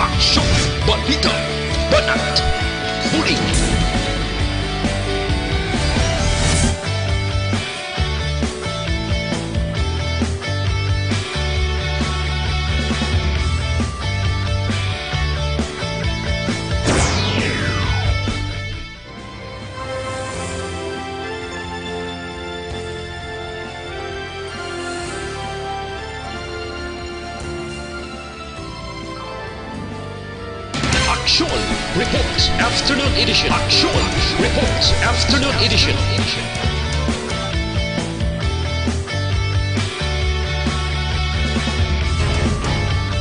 Aksyon, balita, banat, bulig. Action Reports Afternoon Edition. Action Reports Afternoon Edition.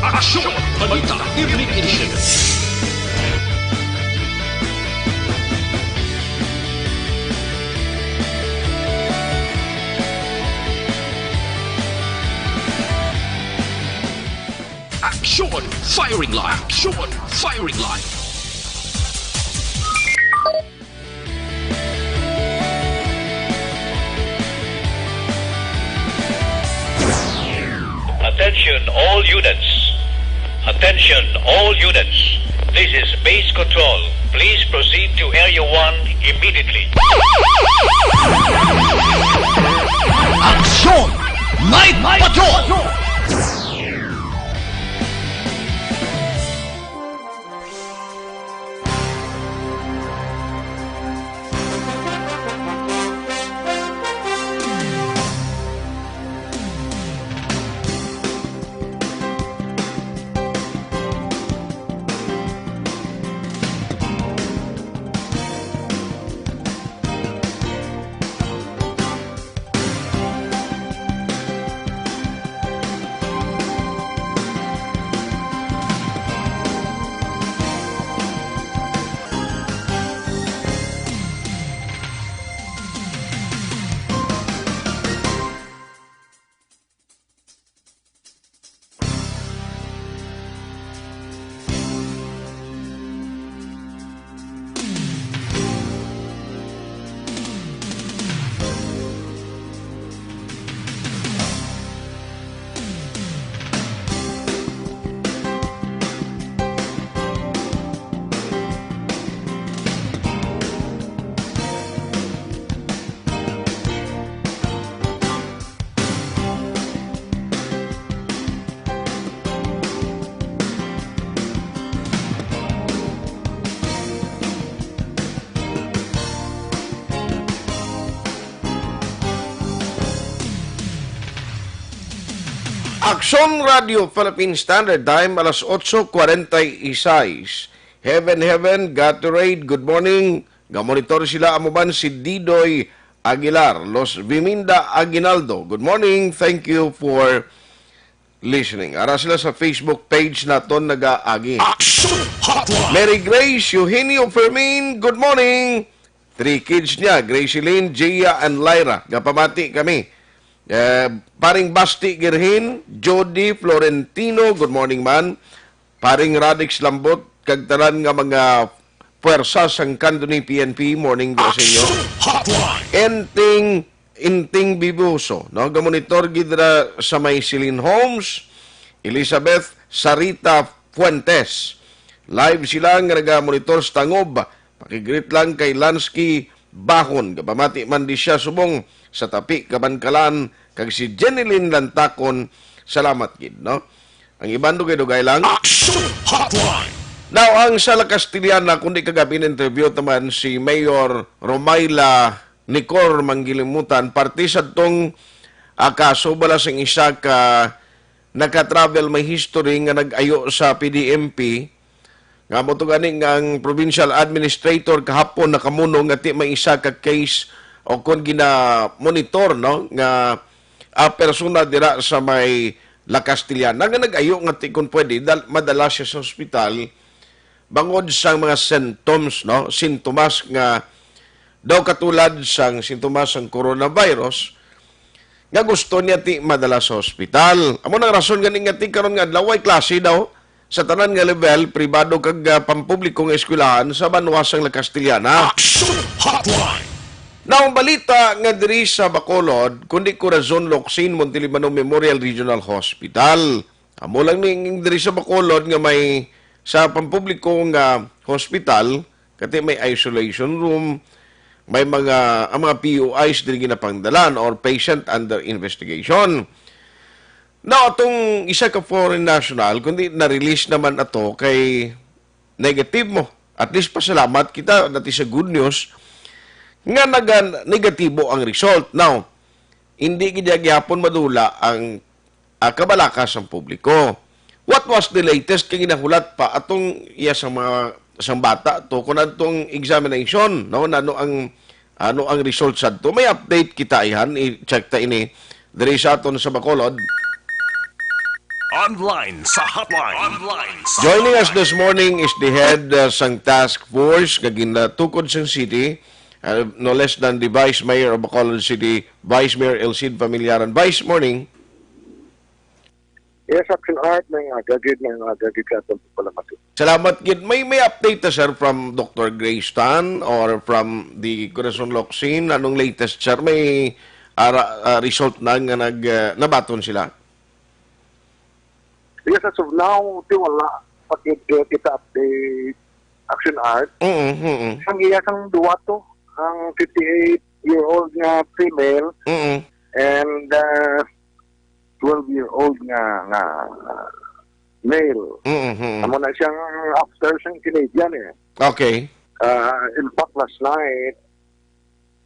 Action Balita Evening Edition. Action Firing Line. Action Firing Line. Attention all units. Attention all units. This is base control. Please proceed to Area one immediately. Action Night Patrol! Aksyon Radio Philippine Standard Time, alas otso cuarenta y seis. Heaven, Heaven, Gatorade, good morning. Gamonitor sila, amo man si Didoy Aguilar, Los Viminda Aguinaldo. Good morning. Thank you for listening. Ara sila sa Facebook page naton nagaagi. Action Hotline. Mary Grace Eugenio Fermin, good morning. Three kids niya, Gracie Lynn, Gia, and Lyra. Gapamati kami. Eh, paring Basti Girhin, Jody, Florentino, good morning man. Paring Radix Lambot, kag tanan nga mga pwersa sang Candoni P N P, morning po sa inyo. Action Hotline. Enteng, Enteng Biboso, no? Gamonitor gid ra sa may Celine Homes. Elizabeth Sarita Fuentes. Live sila nga nagamonitor sa tangob. Pakigreet lang kay Lansky Bahon. Gapamati man di siya subong sa Tapi, Kabankalan, kag si Jenilyn Lantakon. Salamat gid, no? Ang iban dugay-dugay lang. Action Hotline! Now, ang sa La Castellana, kundi kagabi na-interview naman si Mayor Romayla Nicor Manggilimutan, parte sa tong, ah, kaso bala sang isa ka naka-travel may history nga nag-ayo sa P D M P, nga mo to gani nga ang provincial administrator kahapon nakamuno nga ti may isa ka case o kon gina-monitor, no, nga, ah, persona dira sa may La Castellana nga nag-ayo nga ti kun pwede dal-, madala siya sa ospital bangod sang mga symptoms, no, sintomas nga daw katulad sang sintomas sang coronavirus nga gusto niya ti madala sa ospital. Amo nang rason gani nga ti karon nga adlaw way klase daw sa tanan nga level, pribado kag, ah, pampubliko nga eskwelahan sa banwa sang La Castellana. Action Hotline! Naong balita nga diri sa Bacolod, kundi Corazon Locsin Montelibano Memorial Regional Hospital. Amo lang ning diri sa Bacolod nga may sa pampubliko nga hospital, kati may isolation room, may mga, ang mga P U Is diri ginapangdalan or patient under investigation. Now, atong isa ka foreign national, kundi na-release naman ato kay negative mo. At least pasalamat kita dati sa good news nga naga negatibo ang result. Now, hindi gid gihapon madula ang, ah, kabalaka sang publiko. What was the latest kay ginahulat pa atong iya sang mga sang bata to kung adtong examination, no? Nano ang, ano ang result sadto? May update kita ihan, i-check ta ini diri sa aton sa Bacolod. Online sa hotline. Online sa Joining us hotline. This morning is the head, uh, sang task force nga ginatukod sang city, uh, no less than the Vice Mayor of Bacolod City, Vice Mayor Elcid Familiaran. Vice, morning. Yes, Action Art, may nga gagid, may nga gagid sa atong pagpalamati. Salamat gid. May, may update ta, sir, from Doctor Grace Tan or from the Corazon Locsin? Anong latest, sir? May ara, ah, result na nga nag, ah, nabaton sila? Yes, as of now, ti wala pa gid, eh, kita update, Action Art. Mm, mm. Ang iya sang duwa to, ang fifty-eight-year-old nga female Mm. and, uh, twelve-year-old nga, nga male. Mm, mm. Amo na siyang after siyang Canadian, eh. Okay. Ah, in fact, last night,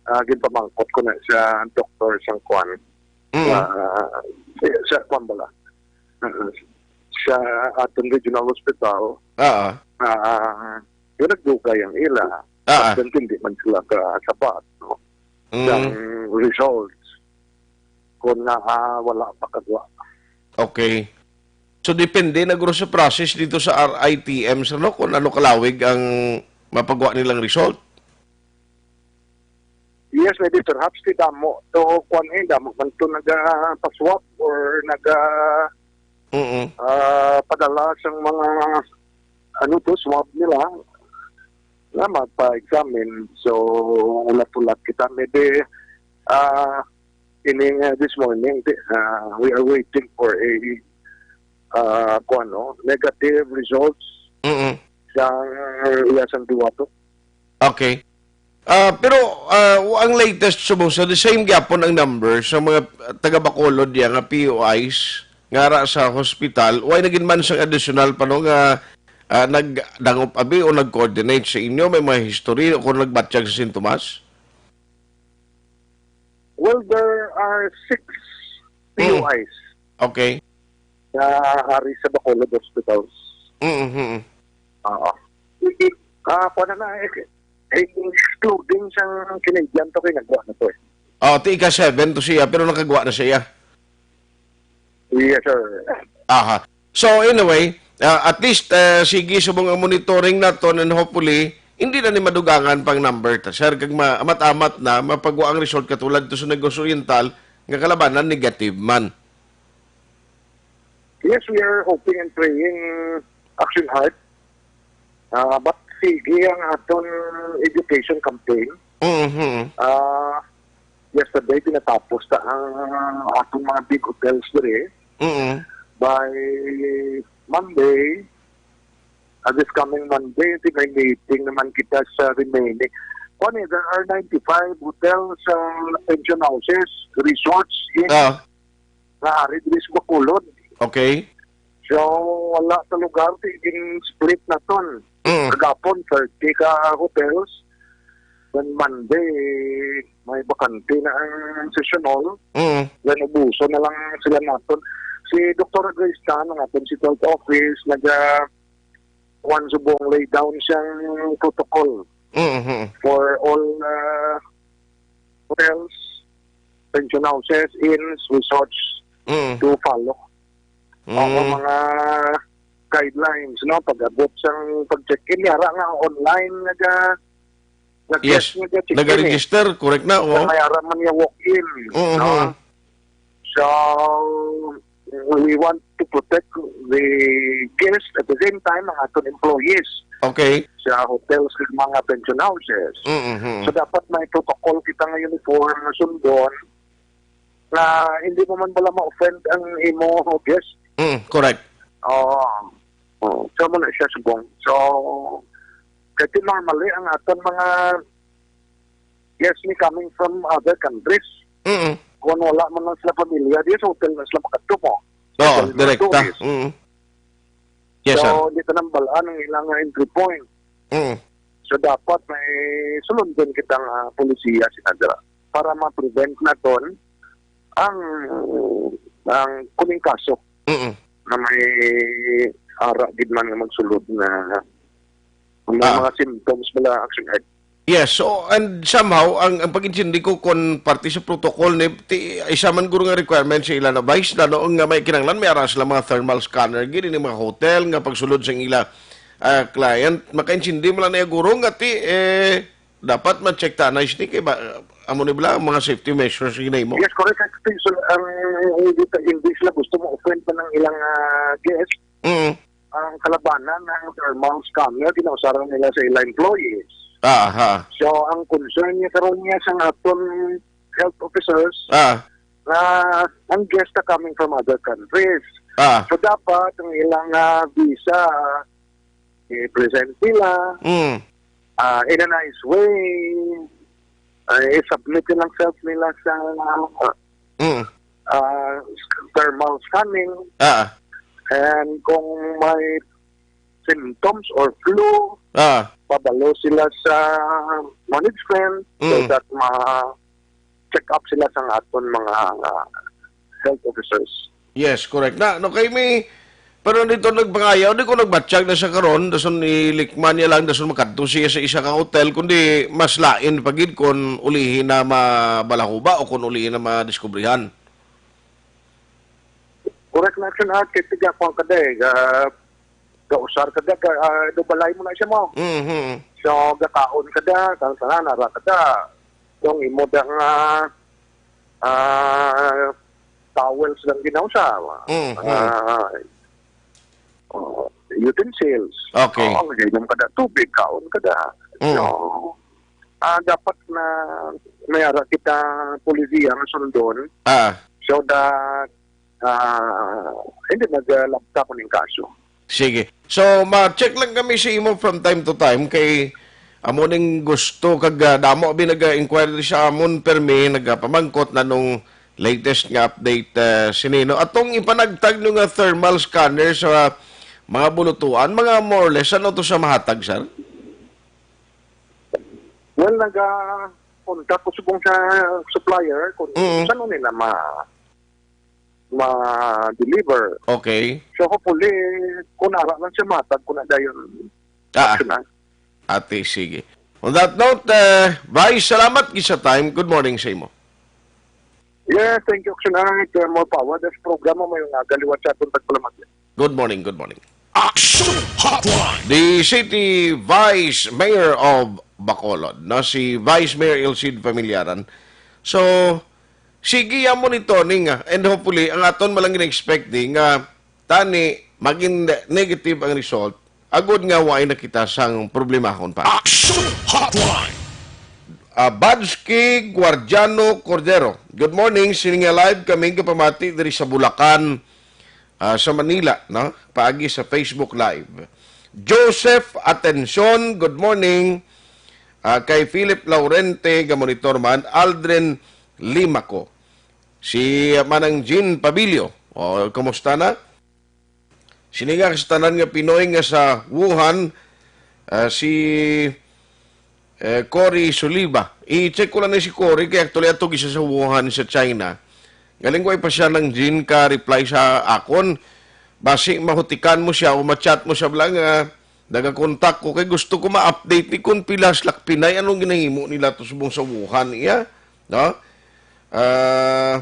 ah, ginpamangkot ko na sa doktor sang kwan. Mm. Ah, sa, sa kwan bala. Sa aton regional hospital. Ah, ah. Ah, yung nagdugay ang ila. Ah, ah. At hindi man sila kasapat, no? Mm. Ang results, kung na, ah, wala pa kagwa. Okay. So, depende na guro sa process dito sa R I T M, sir, no? Kung ano kalawig ang mapagwa nilang result. Yes, maybe perhaps ti damo to, kwan, eh, damo man to naga-paswab or naga, Mm-mm. ah, padala sang mga, ano to, swab nila na magpa-examine. So, ulat-ulat kita. Maybe, ah, ini nga this morning, ti-, ah, we are waiting for a, ah, kwan, no, negative results Mm-mm. sang iya sang duwa to. Okay. Ah, pero, ah, ang latest subong sa the same gyapon ang number sa mga taga Bacolod diya nga P U Is nga ara sa hospital, way na gid man sang additional pa, no, nga, ah, nagdangop abi o nag-coordinate sa inyo, may mga history o kung nagbatyag sa sintomas? Well, there are six Mm. P U Is Okay. na ari sa Bacolod Hospitals. Mm-hmm. Oo. Ah, kuwan na na, eh, eh, excluding sang Canadian to, kay nagwa na to, eh. Oh, ti ika seven to siya, pero nakagwa na siya. Yes, sir. Aha. So, anyway, ah, at least, ah, sige, subong ang monitoring naton, and hopefully, hindi na ni madugangan pang number ta, sir. Kag ma-, amat-amat na, mapagwa ang result katulad to sa Negros Oriental, nga kalabanan negative man. Yes, we are hoping and praying, Action Heart. Ah, but sige ang aton education campaign. Mhm. Ah, yesterday, pinatapos ta ang aton mga big hotels diri. Mm. by Monday, ah, this coming Monday, di may meeting naman kita sa remaining. Kung ano, there are ninety-five hotels and pension houses, resorts, in, Ah, nga ari diri sa Bacolod. Okay. So, wala sa lugar, di gin-split naton. Mm. Kagapon, thirty ka hotels. Then Monday, may bakante na ang session hall. Mm. Then ubuso na lang sila naton. Si Doktor Grace Tan, ang aton City Health Office, naga kuwan subong lay down siyang protocol Mm-hmm. for all, uh, hotels, pension houses, inns, resorts Mm. to follow. Ang Mm. mga guidelines, no, pag-abot sang pag-check-in, yara nga online nga ga-, nga Yes. guest nga ga-check-in, eh. Nagaregister, correct na, Kaya oh. May ara man niya walk-in, Mm-hmm. no? So, we want to protect the guests, at the same time, ang aton employees Okay. sa hotels ug mga pension houses. Mm-hmm. So, dapat may protocol kita nga uniform nga sundon na hindi mo man bala ma-offend ang imo guest. Mm, correct. Oo. Oo. So, mo na siya subong. So, kasi normally, ang aton mga guests ni coming from other countries. Mm. Kung wala man lang sila pamilya, di sa hotel na sila makatumo. Oo, Hotel na direkta. Tourist. Mm. Yes, sir. So, di ka nang balaan ang ilang, ah, entry point. Mm. So, dapat may sulundon kitang, ah, polisiya, Sinadra, para ma-prevent naton ang, ang kuning kaso Mm. na may ara gid man nga magsulod na may Ah. mga symptoms bala, Action Ed. Yes, so, and somehow, ang, ang pag-intindi ko kung parte sa protocol ni, ti, isa man guro nga requirement sa ila na vice na noon nga may kinahanglan, may ara sila mga thermal scanner, gini ni mga hotel nga pagsulod sa ila, ah, client, makaintindi mo lang niya guro nga ti, eh, dapat ma-check ta na sini kay ba, amo ni bala ang mga safety measures nga imo. Yes, correct. Actually, so, ang hindi, hindi sila gusto mo-offend pa ng ilang, ah, guest. Mm. Ang kalabanan ng thermal scanner, ginausaran nila sa ila employees. Aha. So, ang concern niya karon niya sa aton health officers Ah. na ang guest na coming from other countries. Ah. So, dapat ang ilang, ah, visa, i-present nila, Mm. ah, in a nice way, ah, i-submit ilang self nila sa, ah, Mm. ah, thermal scanning. Ah. And kung may symptoms or flu, Ah. pabalo sila sa management so Mm. that ma-check up sila sa aton mga, ah, health officers. Yes, correct. Na, no, kay may, pero dito nagpangayaw, di ko nagbatsyag na siya karon, dason ilikman niya lang, dason makadto siya sa isa ka hotel, kundi mas lain pa gid kung ulihi na mabalahuba o kung ulihi na madiskubrihan. Correct na, Action Art, kay tiga kuwan ka, day, ga-, gausar ka, day, ga-, ah, do balay mo na siya mo. Mhm. So, gakaon ka, da, kang tanan, ara ka, da. Yung imo da nga, ah, towels lang ginausar. Mhm. Ah, oh, utensils. Okay. Oo, gainom ka da tubig, kaon ka da. Mm. So, ah, dapat na may ara kita polisiya nga sundon. Ah. So that, ah, hindi maglabta ko ning kaso. Sige. So, ma-check lang kami sa imo from time to time kay amo ning gusto kag, ah, damo abi nag-inquiry sa amon, permi nagapamangkot na nung latest nga update, ah, sini, no? Atong ipanagtag nyo nga thermal scanner sa mga bulutuan, mga more or less, ano to sa mahatag, sir? Well, naga-contact ko subong sa supplier kung Mm. saan nila ma-, ma-deliver. Okay. So, hopefully, kung ara lang siya matag, kung na dayon, Ah. action na. Ate, sige. On that note, eh, Vice, salamat gid sa time. Good morning sa imo. Yes, thank you, Action Art. Uh, more power. This programa may nga galiwat sa atong tagpalamat. Good morning, good morning. Action Hotline. The City Vice Mayor of Bacolod, no, si Vice Mayor Ilcid Familiaran. So, sige ya monitoring, ah, and hopefully, ang aton malang gina-expect di nga tani maging ne-, negative ang result, agod nga waay na kita sang problemahon pa. Action Hotline. Ah, Badsky Guardiano Cordero. Good morning. Sini nga live kami gapamati diri sa Bulacan. ah, sa Manila, no? Paagi sa Facebook Live. Joseph Atencion, good morning. Ah, kay Philip Laurente, ga monitor man, Aldrin Limaco. Si, ah, Manang Jean Pabilio, o, kumusta na? Sini nga sa tanan nga Pinoy nga sa Wuhan, ah, si, eh, Cory Suliba. I-check ko lang ni si Cory, kay actually ato gisa sa Wuhan, sa China. Galing ko pa siya ng Jean ka reply sa akon. Basi mahutikan mo siya o ma-chat mo siya lang, ah, nagakontak ko kay gusto ko ma-update ni kung pila sila ka Pinay, anong ginahimo nila to subong sa Wuhan, iya? No? Ah,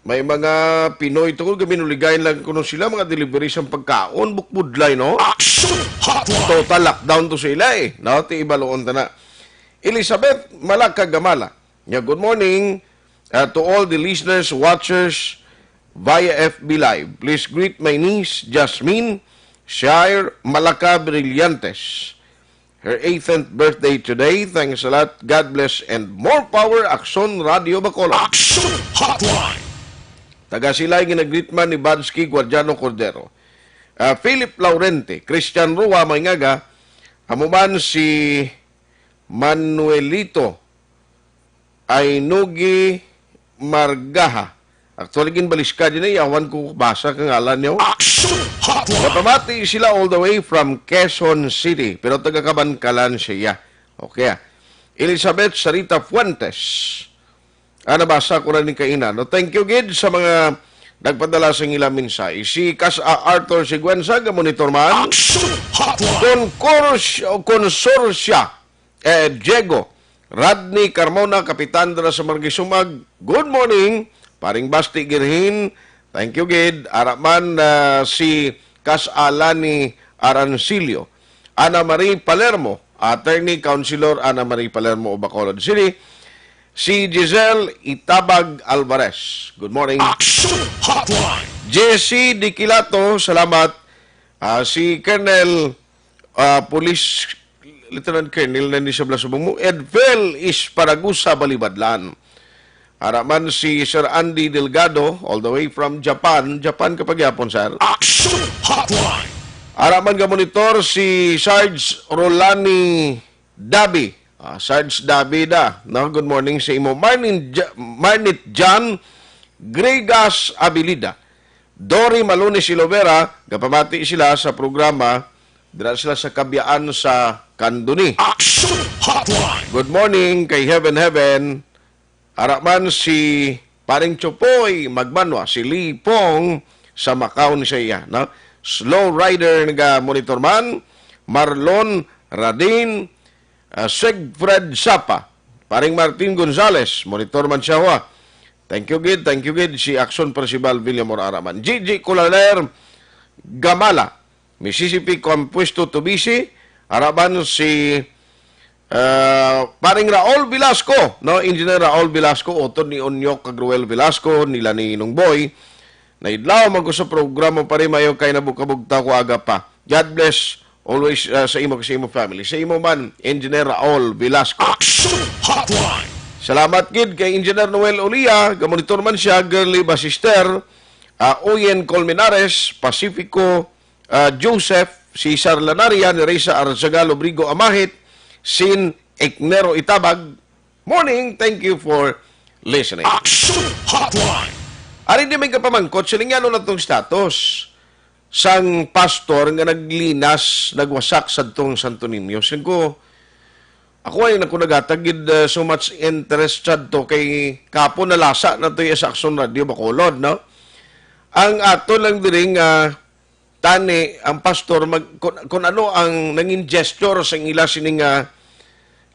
may mga Pinoy to, gaminuligay lang kuno sila, mga delivery sang pagkaon, bukbudlay, no? Action Hotline! Total lockdown to sila, eh, no? Ti ibaloon ta na. Elizabeth Malaka Gamala. Nya, good morning, uh, to all the listeners, watchers via F B Live. Please greet my niece, Jasmine Shire Malaka Brillantes. Her eighteenth birthday today. Thanks a lot. God bless and more power, Aksyon Radio Bacolod. Action Hotline! Taga Silay, ginagreet man ni Badsky Guardiano Cordero. Ah, Philip Laurente, Christian Rua, Maingaga, amo man si Manuelito Ainugi Margaha. Actually, ginbaliska din ay awan ko basa ka ngalan niyo. Action Hotline! Napamati sila all the way from Quezon City, pero taga Kabankalan siya. Okay, ah. Elizabeth Sarita Fuentes. Ah, nabasa ko na ni kaina, no? Thank you, gid, sa mga nagpadala sa ilang mensahe. Si Kas-, ah, Arthur Siguenza, ga monitor man. Action Hotline! Concors-, Consorcia, eh, Diego, Rodney Carmona, Kapitan dira sa Marquez Sumag. Good morning, paring Basti Girhin. Thank you, gid. Ara man, ah, si Kas-, Alani Arancilio. Ana Marie Palermo, Attorney Councilor Ana Marie Palermo of Bacolod City, si Giselle Itabag Alvarez. Good morning. Action Hotline! Jesse Diquilato, salamat. Ah, si Colonel, ah, Police Lieutenant Colonel na ni sa Blasubong mo, Edvel Isparagusa Balibadlan. Ara man si Sir Andy Delgado, all the way from Japan. Japan ka pagyapon, sir. Action Hotline! Ara man ga monitor si Sarge Rolani Dabi. Ah, Sarge Dabi da, no? Good morning sa imo. Marnin Ja-, Marnit John Grigas Abilida. Dory Malunis Ilovera, gapamati sila sa programa, dira sila sa Kabyaan sa Candoni. Action Hotline! Good morning kay Heaven Heaven. Ara man si Paring Chupoy Magmanwa, si Lee Pong sa Macau ni siya, no? Slow Rider nga monitor man, Marlon Radin, ah, Siegfried Sapa, Paring Martin Gonzales, monitor man siya, wa. Thank you, gid. Thank you, gid. Si Action Percival Villamor Araman. Gigi Colaler Gamala, Mississippi Compuesto Tubisi, Araman si, ah, Paring Raul Velasco, no? Engineer Raul Velasco, utod ni Onyok kag Ruel Velasco, nila ni Ninong Boy. Naidlaw man ko sa programa, pare, mayo kay nabukabugta ko aga pa. God bless always, ah, sa imo, sa imo family. Sa imo man, Engineer Raul Velasco. Action Hotline! Salamat gid kay Engineer Noel Ulia, gamonitor man siya, Girly Basister, ah, Oyen Colmenares, Pacifico, ah, Joseph, Cesar Lanaria, Nerissa Arzagal, Obrigo Amahit, Sin Eknero Itabag. Morning, thank you for listening. Action Hotline! Ari di may kapamangkot, silingan na tong status sang pastor nga naglinas, nagwasak sa tong Santo Niño. Sin ko, ako ay nako nagatag gid, uh, so much interest sad to kay kapo nalasa na to yung sa Action Radio Bacolod, no? Ang ato lang diri nga tani, ang pastor, mag, kung, kung ano ang nangin gesture sa ila sining, ah,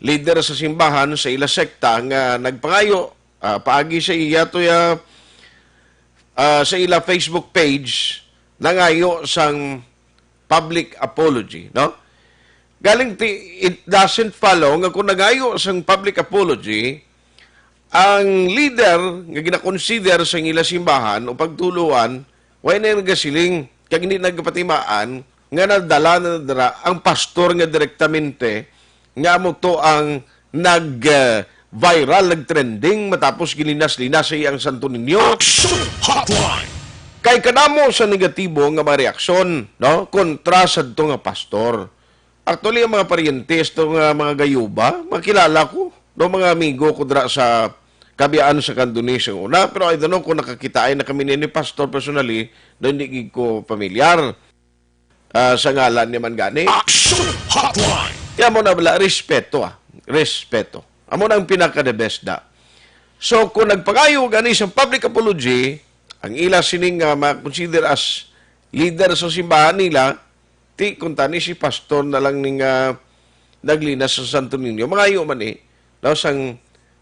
leader sa simbahan, sa ila sekta nga nagpangayo, ah, paagi sa iya to ya, ah, sa ila Facebook page, nangayo sang public apology, no? Galing ti, it doesn't follow nga kung nangayo sang public apology, ang leader nga ginakonsider sa ila simbahan o pagtuluan, way na nagasiling, kag hindi nagpatimaan nga nadala na dira ang pastor nga direktamente nga amo to ang nag, eh, viral, nag-trending matapos gilinas-linas sa iyang Santo Niño. Action Hotline! Ay kadamo sa negatibo nga mga reaksyon, no, kontra sadto nga pastor. Actually, ang mga paryente, ito nga mga gayuba, makilala ko, no, mga amigo ko dira sa Kabiaan sa Cantonese ang una, pero I don't know kung nakakitaay na kami ni, ni Pastor personally, no, hindi gid ko pamilyar, ah, sa ngalan niya man gani. Action Hotline! Kaya mo na bala, respeto, ah. Respeto. Amo na ang pinaka-the best da. So, kung nagpangayo gani sa public apology, ang ila sining nga ma-consider as leader sa simbahan nila, ti kung tani si pastor na lang ning, ah, naglinas sa Santo Niño, mangayo man ni, no, sang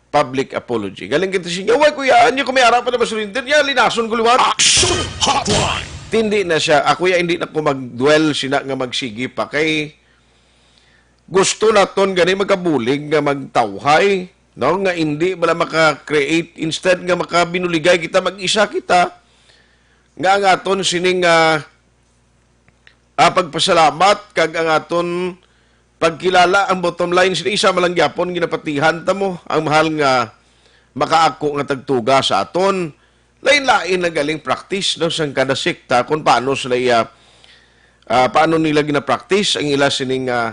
public apology. Galing kita siya, "Why, kuya, anyo kami ara pa na ma-surrender niya, linason ko liwat." Action Hotline! Tindi na siya, ako ya, hindi na ko mag-dwell sina nga magsigi pa. Kay gusto naton gani magkabulig nga magtawhay, no? Nga hindi bala maka-create, instead nga makabinuligay kita, mag-isa kita, nga ang aton sining, ah, ah, pagpasalamat kag ang aton pagkilala, ang bottom line, sini isa man lang gyapon ginapatihan ta mo ang mahal nga makaako nga tagtuga sa aton. Lain-lain na galing practice, no, sang kada sekta kung paano sila iya, ah, paano nila gina-practice ang ila sining, ah,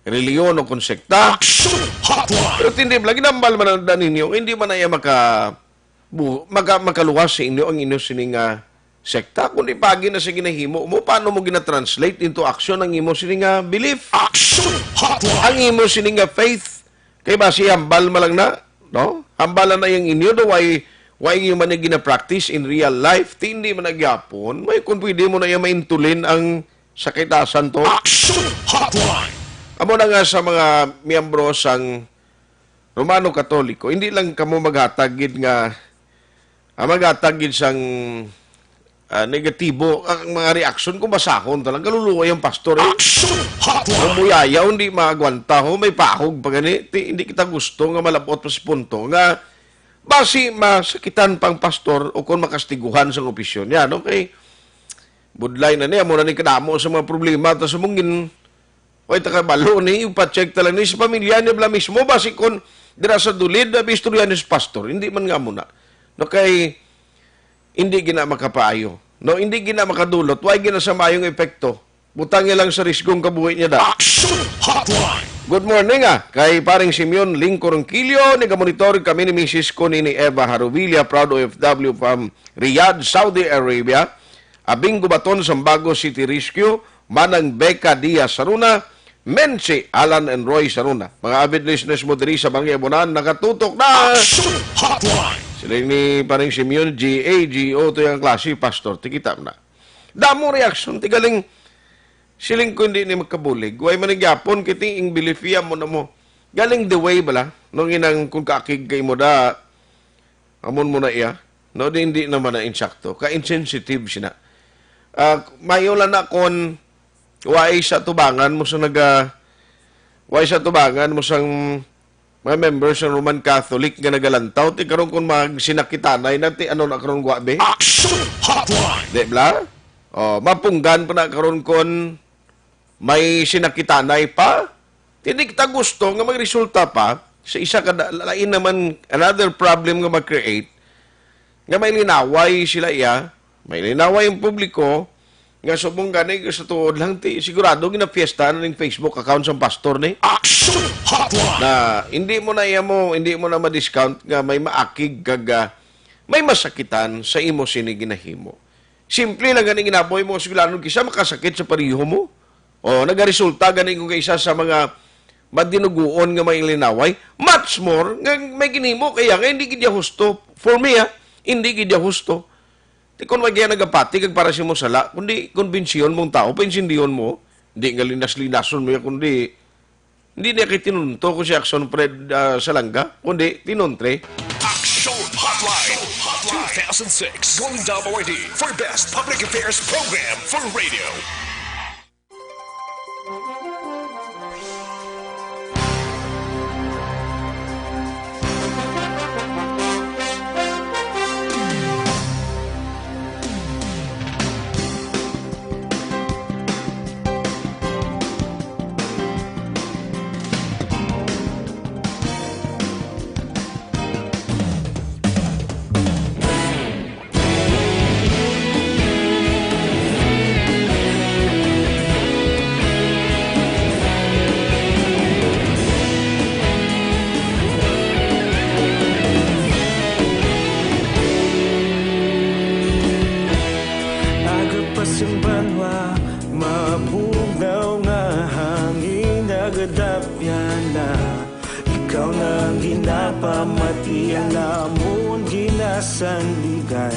reliyon o kon sekta. Action Hotline! Pero tindi bala, ginambal man ang da ninyo, hindi man na iya maka, bu-, maka, makaluwas sa inyo ang inyo sining, ah, sekta. Kung ipagi na sa ginahimo mo, paano mo gina-translate into action ang imo sining, ah, belief? Action Hotline! Ang imo sining, ah, faith. Kay basi hambal man lang na, no? Hambal na yang inyo, do why, why inyo man yung gina-practice in real life? Ti hindi man na gyapon. May kung pwede mo na yung maintulin ang sakitasan to. Action Hotline! Amo na nga sa mga miyembro sang Romano Katoliko, hindi lang kamo maghatag gid nga, ah, maghatag gid sang, ah, negatibo ang mga reaksyon kung basahon ta lang. Kaluluoy ang pastor, eh. Action Hotline! Ang buyaya, hindi maagwanta, ho, may pahog pa gani. Ti, hindi kita gusto nga malabot pa sa punto nga basi masakitan pang pastor o kung makastiguhan sa opisyon niya, no? Kay budlay na niya, muna ni kadamo sa mga problema ta sa mungin. Oy, ta kabalo ni, ipacheck ta lang ni sa pamilya niya bala mismo, basi kon dira sa dulid, abi, istorya ni sa pastor. Hindi man nga muna. No, kay hindi gina makapaayo. No, hindi gina makadulot. Why gina sa maayong epekto? Butang niya lang sa risgong kabuhi niya da. Action Hotline! Good morning, ah. Kay Paring Simeon Lingkor Ronquillo, nagamonitor kami ni misis ko ni, ni Eva Haruvilla, proud O F W from Riyadh, Saudi Arabia. Abing Gubaton, Sambago City Rescue, Manang Becca Diaz Saruna, Mensi Alan and Roy Saruna. Mga avid listeners mo diri sa Bangyabonan, nakatutok na! Action Hotline! Sila ni Paring Simeon, G A, G O, to yung klase, Pastor. Tikita mo na. Damo reaksyon, ti galing, siling ko hindi ni magkabulig. Way man nagyapon, kiti ing belief iya mo na mo. Galing the way bala, nung inang kung kaakig kay mo da, amon mo na iya. No, di, hindi naman na insakto. Ka-insensitive sina. Ah, mayo lang na kon way sa tubangan mo sa naga, way sa tubangan mo sang mga members sa Roman Catholic nga nagalantaw, ti karon kung magsinakitanay na, ti ano na karon gwa, be? Action Hotline! Di bala? Oh, mapunggan pa na karon kon may sinakitanay pa. Ti di kita gusto nga magresulta pa sa isa ka da-, lain naman, another problem nga mag-create, nga may linaway sila iya, may linaway ang publiko, nga subong gani sa tuod lang, ti, sigurado ginapiesta na ning Facebook account sang pastor ni. Action Hotline! Na hindi mo na iya mo, hindi mo na ma-discount nga may maakig kag, ah, may masakitan sa imo sini ginahimo. Simple lang gani ginaboy mo, sigurado kisa makasakit sa pariho mo. O, nagaresulta gani kung kaisa sa mga madinuguon nga may linaway. Much more, nga may ginimo kaya nga hindi gid ya husto. For me, ah, hindi gid ya husto. Ti kon wag yan nagapati kag para sa imong sala, kundi konbinsyon mong tao, paintindihan mo, di nga linas-linason mo yan, kundi hindi niya kay tinunto ko si Action Fred, ah, Salanga, kundi tinuntre. Action Hotline two thousand six Golden Dome Awardee for Best Public Affairs Program for Radio. Iya namon ginasandigan.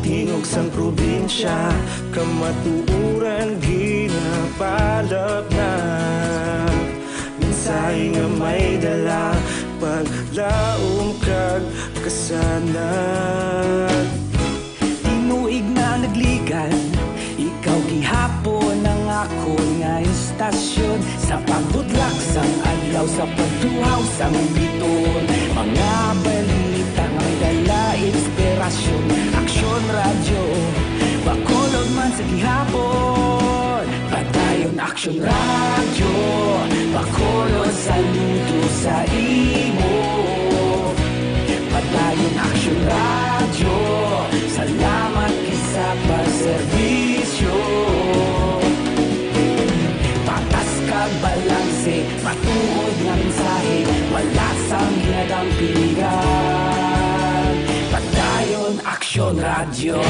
Tingog sang probinsya, kamatuoran ginapalapnag. Mensahe nga may dala, paglaom kag kasanag. Tinuig na nagligan, ikaw gihapon ang akon nga istasyon. Sa pagbutlak sang adlaw, sa pagtuhaw sang bituon, mga balita nga may dala inspirasyon. Aksyon Radyo, Bacolod man sa gihapon. Padayon Aksyon Radyo, Bacolod, saludo sa imo. Padayon Aksyon Radyo, salamat gid sa pagserbisyo. Patas kag balanse, matuod nga mensahe, wala sang ginadampigan. Padayon Aksyon Radyo.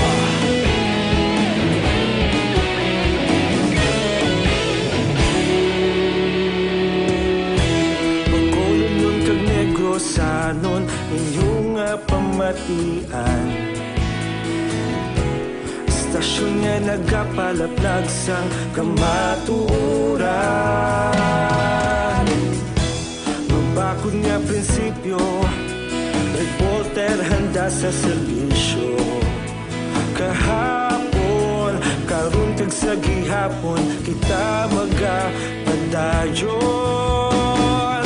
Bacolodnon kag Negrosanon, inyo nga pamatian. Istasyon nga nagapalaplag sang kamatuoran. Mabakod nga prinsipyo, reporter handa sa serbisyo. Kahapon, karon kag sa gihapon, kita magapadayon.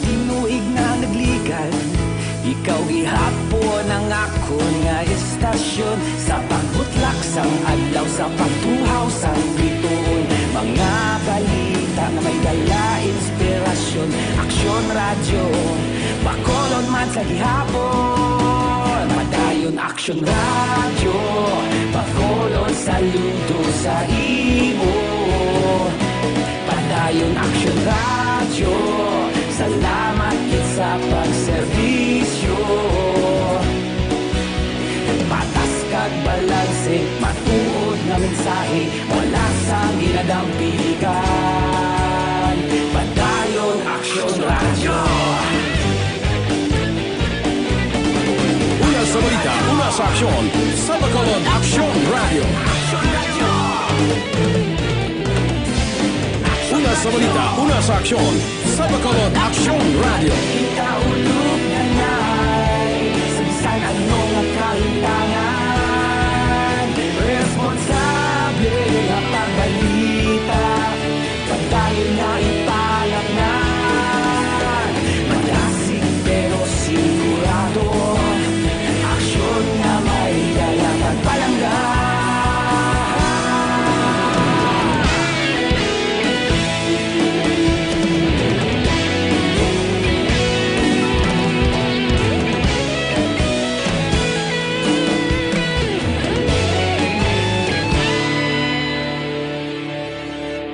Tinuig na nagligan, ikaw gihapon ang akon nga istasyon. Sa pagbutlak sang adlaw, sa pagtuhaw sang bituon, mga balita nga may dala inspirasyon. Aksyon Radyo, Bacolod man sa gihapon. Padayon Aksyon Radyo, Bacolod, saludo sa imo. Padayon Aksyon Radyo, salamat gid sa pagserbisyo. Patas kag balanse, matuod nga mensahe, wala sang ginadampigan. Padayon Aksyon Radyo. Una sa balita, una sa aksyon, sa Bacolod Aksyon Radyo. Una sa balita, una sa aksyon, sa Bacolod Aksyon Radyo. Kita ulog na na'y sa bisan ano nga kahitangan. Responsable nga pagbalita, padayon nga ipalapngan. Madasig pero sigurado, aksyon nga may dala kag palangga.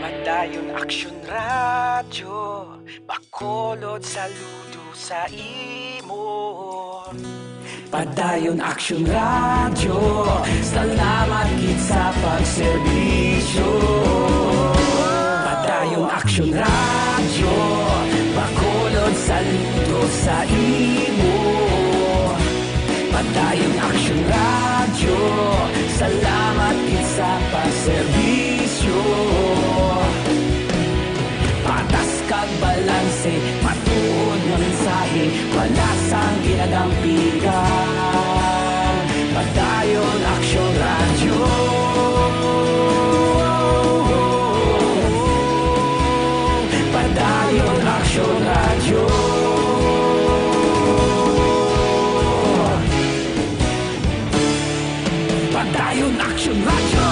Padayon Aksyon Radyo, Bacolod, saludo sa imo. Padayon Aksyon Radyo, salamat gid sa pagserbisyo. Padayon Aksyon Radyo, Bacolod, saludo sa imo. Padayon Aksyon Radyo, salamat gid sa pagserbisyo. Patas kag balanse, matuod nga mensahe, wala sang ginadampigan. Padayon Aksyon Radyo. Padayon Aksyon Radyo. Padayon Aksyon Radyo.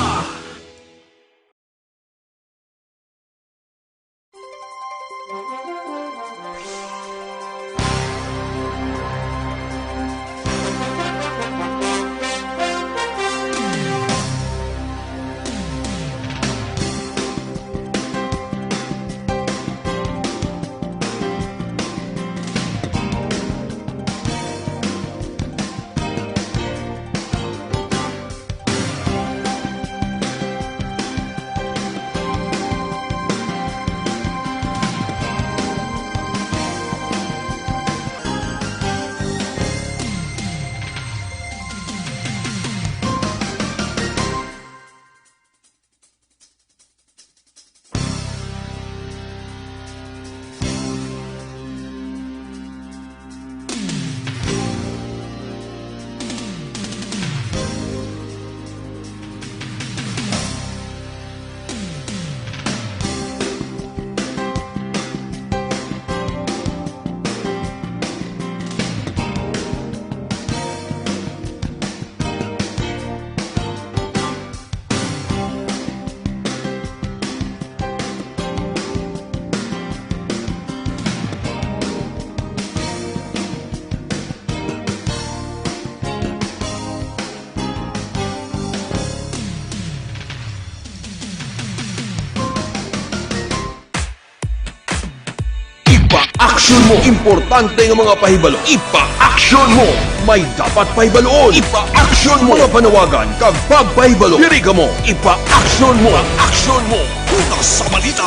Aksyon mo. Importante nga mga pahibalo, ipa-aksyon mo. May dapat pahibaluon, ipa-aksyon mo. Mga panawagan kag pagpahibalo, diri kamo, ipa-aksyon mo. Ipa-aksyon mo. Una sa balita,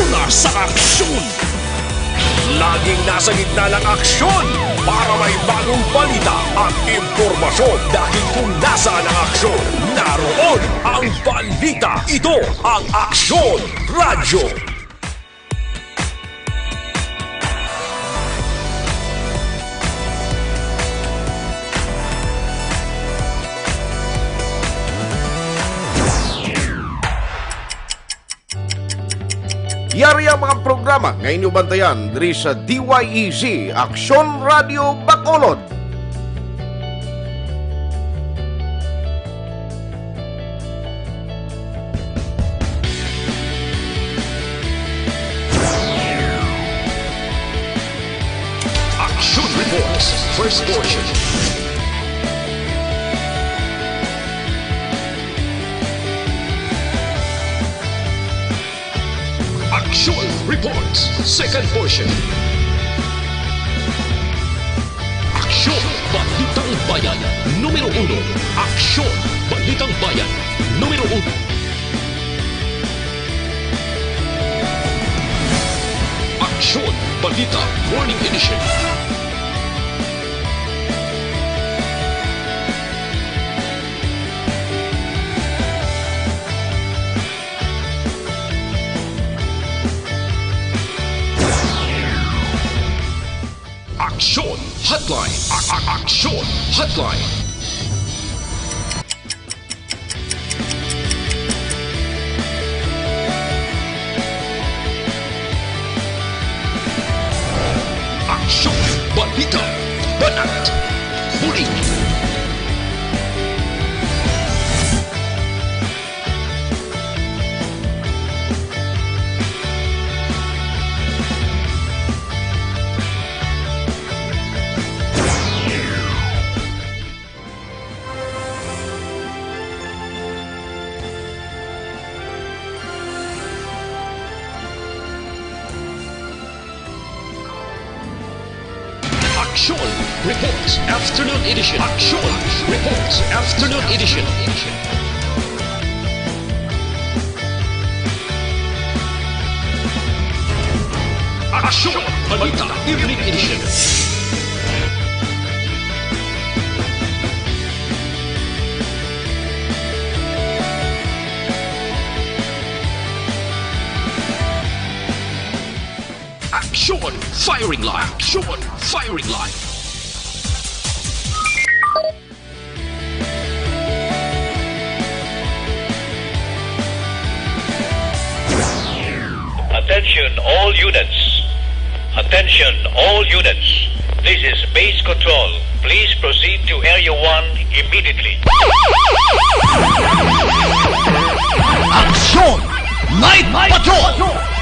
una sa aksyon. Laging nasa gitna ng aksyon para may bagong balita at impormasyon. Dahil kung nasaan ang aksyon, naroon ang balita. Ito ang Aksyon Radyo. Yari ang mga programa nga inyo bantayan diri sa D Y E Z, Aksyon Radio Bacolod. Action Reports, first portion. Action Reports, second portion. Aksyon, Balitang Bayan, numero uno. Aksyon, Balitang Bayan, numero uno. Aksyon, Balita, Morning Edition. Aksyon Hotline. A- a- Aksyon Hotline. Aksyon, balita, banat, huli. Aksyon Reports Afternoon Edition. Aksyon Reports Afternoon Edition. Aksyon Balita Evening Edition. Aksyon Firing Line. Aksyon Firing Line. Attention all units. Attention all units. This is Base Control. Please proceed to Area one immediately. Aksyon! Night Patrol!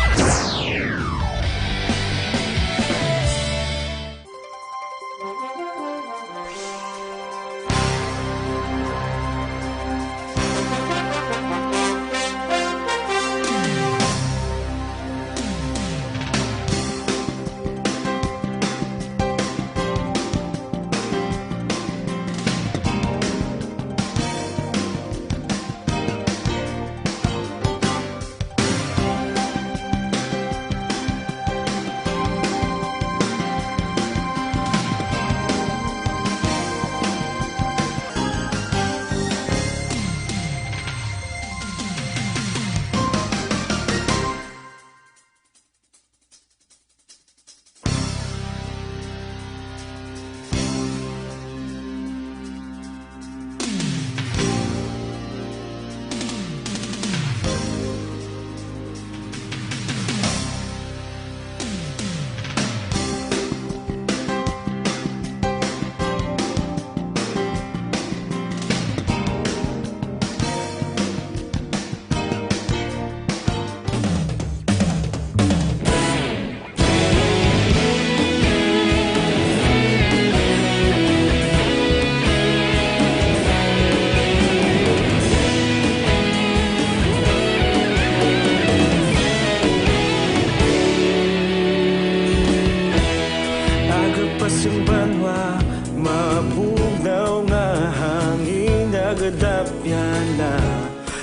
Sa banwa, mabugnaw nga hangin nagadapyan na.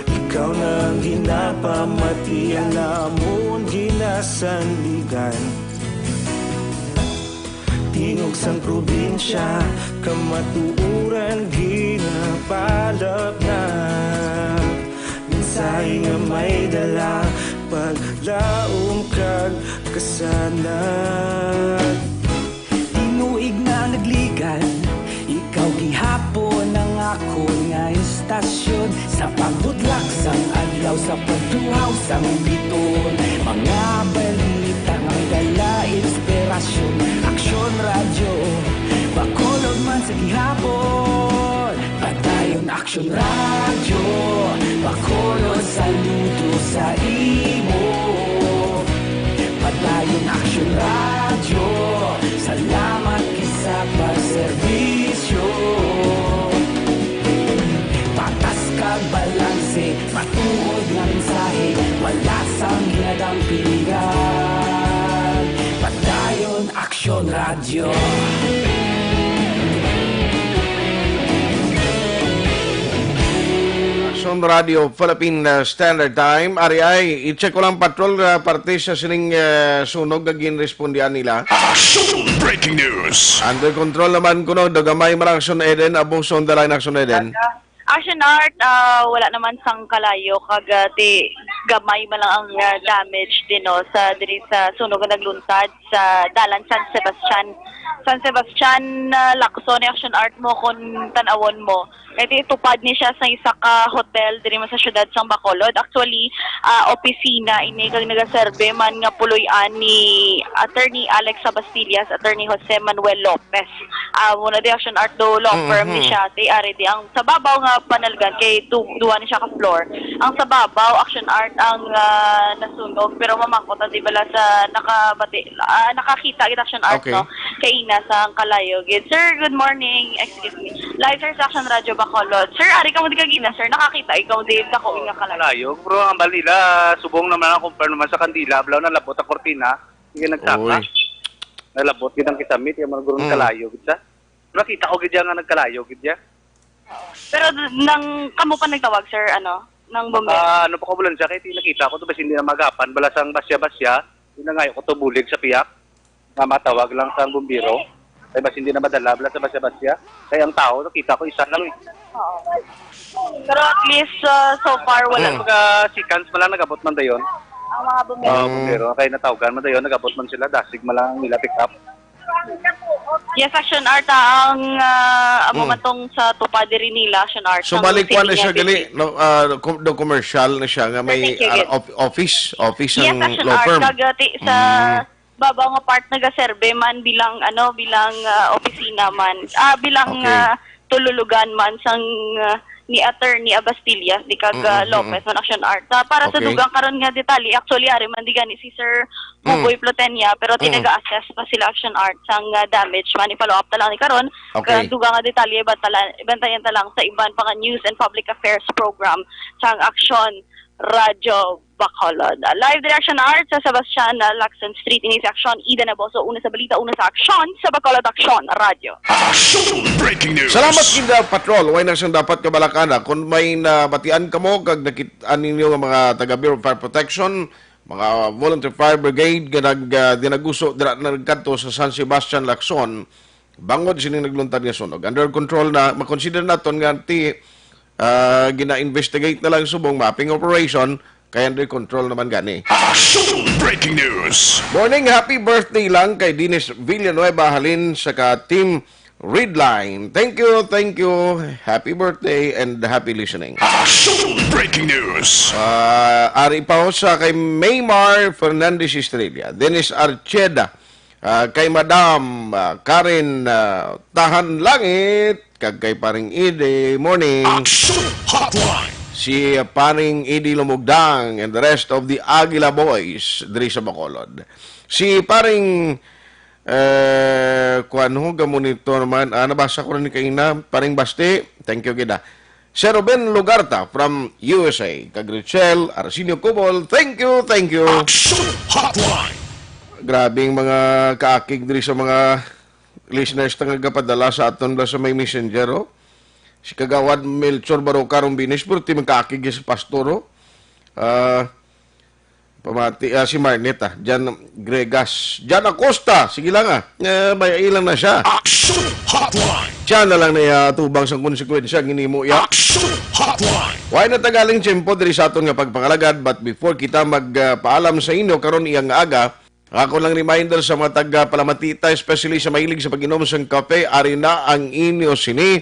Ikaw na ang ginapamati, alamon ginasandigan. Tingog sang probinsya, kamatuoran ginapalapnap. Mensahe nga may dala, paglaom kag kasanag. Tinuig na nagligan, ikaw gihapon ang akon nga istasyon. Sa pagbutlak sang adlaw, sa pagduhaw sang biton, mga balita nga may dala inspirasyon. Aksyon Radyo Bacolod man sa gihapon. Padayon Aksyon Radyo Bacolod, saludo sa imo. Padayon Aksyon Radyo, salamat kay sa pagserbisyo. Patas kag balanse, matuod nga mensahe, wala sang ginadampingan. Padayon Aksyon Radyo. Aksyon Radio Philippine, uh, Standard Time. Ari ay, i-check ko lang, Patrol, uh, parte sa sining, uh, sunog nga ginrespondihan nila. Aksyon! Breaking news! Under control naman kuno, daw gamay man ang Aksyon Eden, abong sa Undalay na Aksyon Eden. Action Art, ah, wala naman sang kalayo, kag, ah, ti gamay man lang ang, ah, damage din, no, sa, diri sa sunog nga nagluntad sa Dalan San Sebastian. San Sebastian, ah, Lacson, Action Art mo kung tan-awon mo. Kay ti tupad ni siya sa isa ka hotel diri man sa siyudad sang Bacolod. Actually, ah, opisina ini kag nagaserbe man nga puloy-an ni Attorney Alex Sabastillas, Attorney Jose Manuel Lopez. Ah, muna di Action Art do law firm ni Mhm. siya. Ti ari di ang sa babaw nga panalgan kay du-, duwa ni siya ka floor. Ang sa babaw, Action Art ang, ah, nasunog, pero mamangkot di bala sa nakabati, ah, nakakita gid Action Art, Okay. no? Kaina sa ang kalayo gid. Sir, good morning. Excuse me. Live, sir, sa Action Radio Bacolod. Sir, ari ka mo di kagina, sir. Nakakita ikaw di dako nga kalayo. Kalayo, pero ang balila, subong naman ang compare naman sa kandila, ablaw na labot ang kortina, hindi nagsaka. Oy. Nalabot gid ang kisame, di man guro Mm. kalayo gid sa. Nakita ko gid ya nga nagkalayo gid ya. Pero nang kamo pa nagtawag, sir, ano, ng bomber? Ah, ano pa ko, ambulansya, kay ti-, nakita ko to, basi hindi na magapan, bala sang basya-basya, hindi na ngayo ko to bulig sa piyak, nga matawag lang sang bumbiro, kay basi hindi na madala, bala sa basya-basya, kay ang tao, nakita ko, isa lang eh. Oo. Pero at least, uh, so far, wala. Hmm. Mga seconds man lang, nag-abot man dayon. Ang mga bumbero. Ah, Mm. bumbero, kay natawgan man dayon, nag-abot man sila, dasig man lang ang nila pick up. Yes, Action Art, ah, ang, ah, amo Mm. man tong sa tupad diri nila, Action Art, So, ang balik city pa na niya, siya, gali, busy. No, ah, com-, do commercial na siya nga may, Thank you, ah, good. Of-, office, office Yes, ang Action law Art, firm. Kag, ah, ti-, sa Mm. babaw nga part nagaserbe man bilang, ano, bilang, ah, opisina man, ah, bilang, Okay. ah, tululugan man sang, ah, ni Attorney Abastillas, di kag, ah, Mm, mm, mm. Lopez man, Action Art. Ah, para sa Okay. dugang karon nga detalye, actually, ari man di gani si Sir Mm. Buboy Plotenia, pero Mm. tinaga-assess pa sila, Action Art, sang, ah, damage man. I-follow up ta lang ni karon. Okay. Kag dugang nga detalye, bantala-, bantayan ta lang sa iban pa nga news and public affairs program sang Action Radio Bacolod. Ah, live diri, Action Art, sa Sebastian, ah, Lacson Street. Ini si Action, Ida Naboso, una sa balita, una sa aksyon, sa Bacolod Aksyon Radio. Action! Breaking news! Salamat, Kinda Patrol. Way na sang dapat kabalak-an, ah. Kung may nabatian kamo, kag nakit-an ninyo nga mga taga Bureau of Fire Protection, mga Volunteer Fire Brigade nga nag, ah, dinaguso dira na nagkadto sa San Sebastian, Lacson, bangod sining nagluntad nga sunog. Under control na, makonsider naton nga ti, ah, gina-investigate na lang subong mapping operation, kay under control naman gani. Action! Breaking news! Morning, happy birthday lang kay Dennis Villanueva halin sa ka Team Red Line. Thank you, thank you. Happy birthday and happy listening. Action! Breaking news! Ah, ari pa ho sa kay Maymar Fernandez Estrella, Dennis Archeda, ah, kay Madam, ah, Karen, ah, Tahan Langit, kag kay Paring Ide. Morning. Action Hotline. Si Paring Ide Lumugdang and the rest of the Aguila Boys diri sa Bacolod. Si Paring Eh, kuan ho, ga-monitor man. Ah, nabasa ko na ni kaina, Paring Basti. Thank you, gid, ah. Sir Ruben Lugarta from U S A. Kag Richelle Arsenio Cubol. Thank you, thank you. Action Hotline. Grabing mga kaakig diri sa mga listeners ta nga gapadala sa aton ba sa may messenger, oh. Si Kagawad Melchor Baroca Rombinis, purti magkaakig sa pastor, oh. Ah, pamati, ah, si Marnet, ah. Jan Gregas. Jan Acosta, sige lang, ah. Eh, may ilang na siya. Action Hotline! Siya na lang na iya tubang sang konsekwensya, ginimo iya. Action Hotline! Why na tagaling tiyempo diri sa aton nga pagpangalagad, but before kita magpaalam sa inyo karon iyang aga, ako lang reminder sa mga taga Palamatita, especially sa mahilig sa pag-inom sang kape, ari na ang inyo sini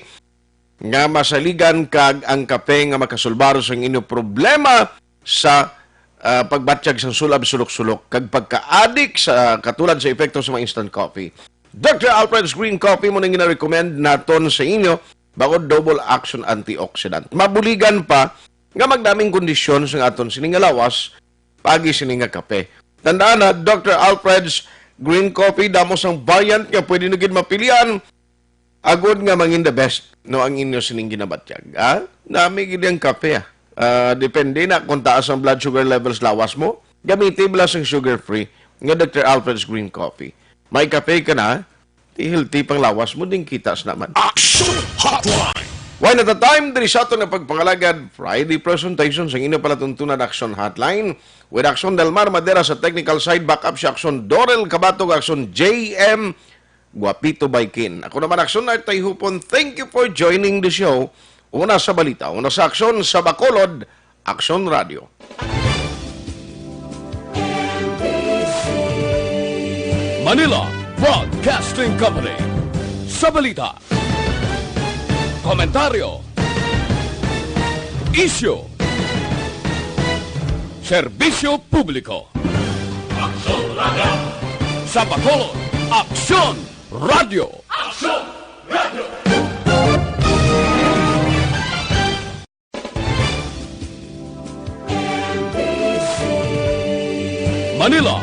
nga masaligan kag ang kape nga makasulbar sang inyo problema sa, ah, pagbatyag sang sulab sulok-sulok kag pagkaadik sa katulad sa epekto sa mga instant coffee. Doctor Alfred's Green Coffee mo nang gina-recommend naton sa inyo, bangod double action antioxidant. Mabuligan pa nga magdaming kondisyon sa aton sini nga lawas, pagi sini nga kape. Tandaan na, Doctor Alfred's Green Coffee, damo sang variant nga pwede nyo gid mapilian, agod nga mangin the best, no, ang inyo sining ginabatyag. Ah, nami gid ang kape, ah. Ah, depende na kung taas ang blood sugar levels lawas mo. Gamiti bala sang sugar-free nga Doctor Alfred's Green Coffee. May kape ka na, ti healthy pang lawas mo, din kita sa naman. Action Hotline! Why not a time diri sa aton nga pagpangalagad, Friday presentation sang inyo palatuntunan Action Hotline with Action Del Mar Madera sa technical side, backup si Action Dorel Kabatog, Action J M Guapito Baikin. Ako naman, Action Art Tayhupon. Thank you for joining the show. Una sa balita, una sa aksyon, sa Bacolod, Aksyon Radio. Manila Broadcasting Company. Sa balita, komentaryo, isyu, serbisyo publiko. Aksyon Radio. Sa Bacolod, Aksyon Radio. Aksyon Radio. Manila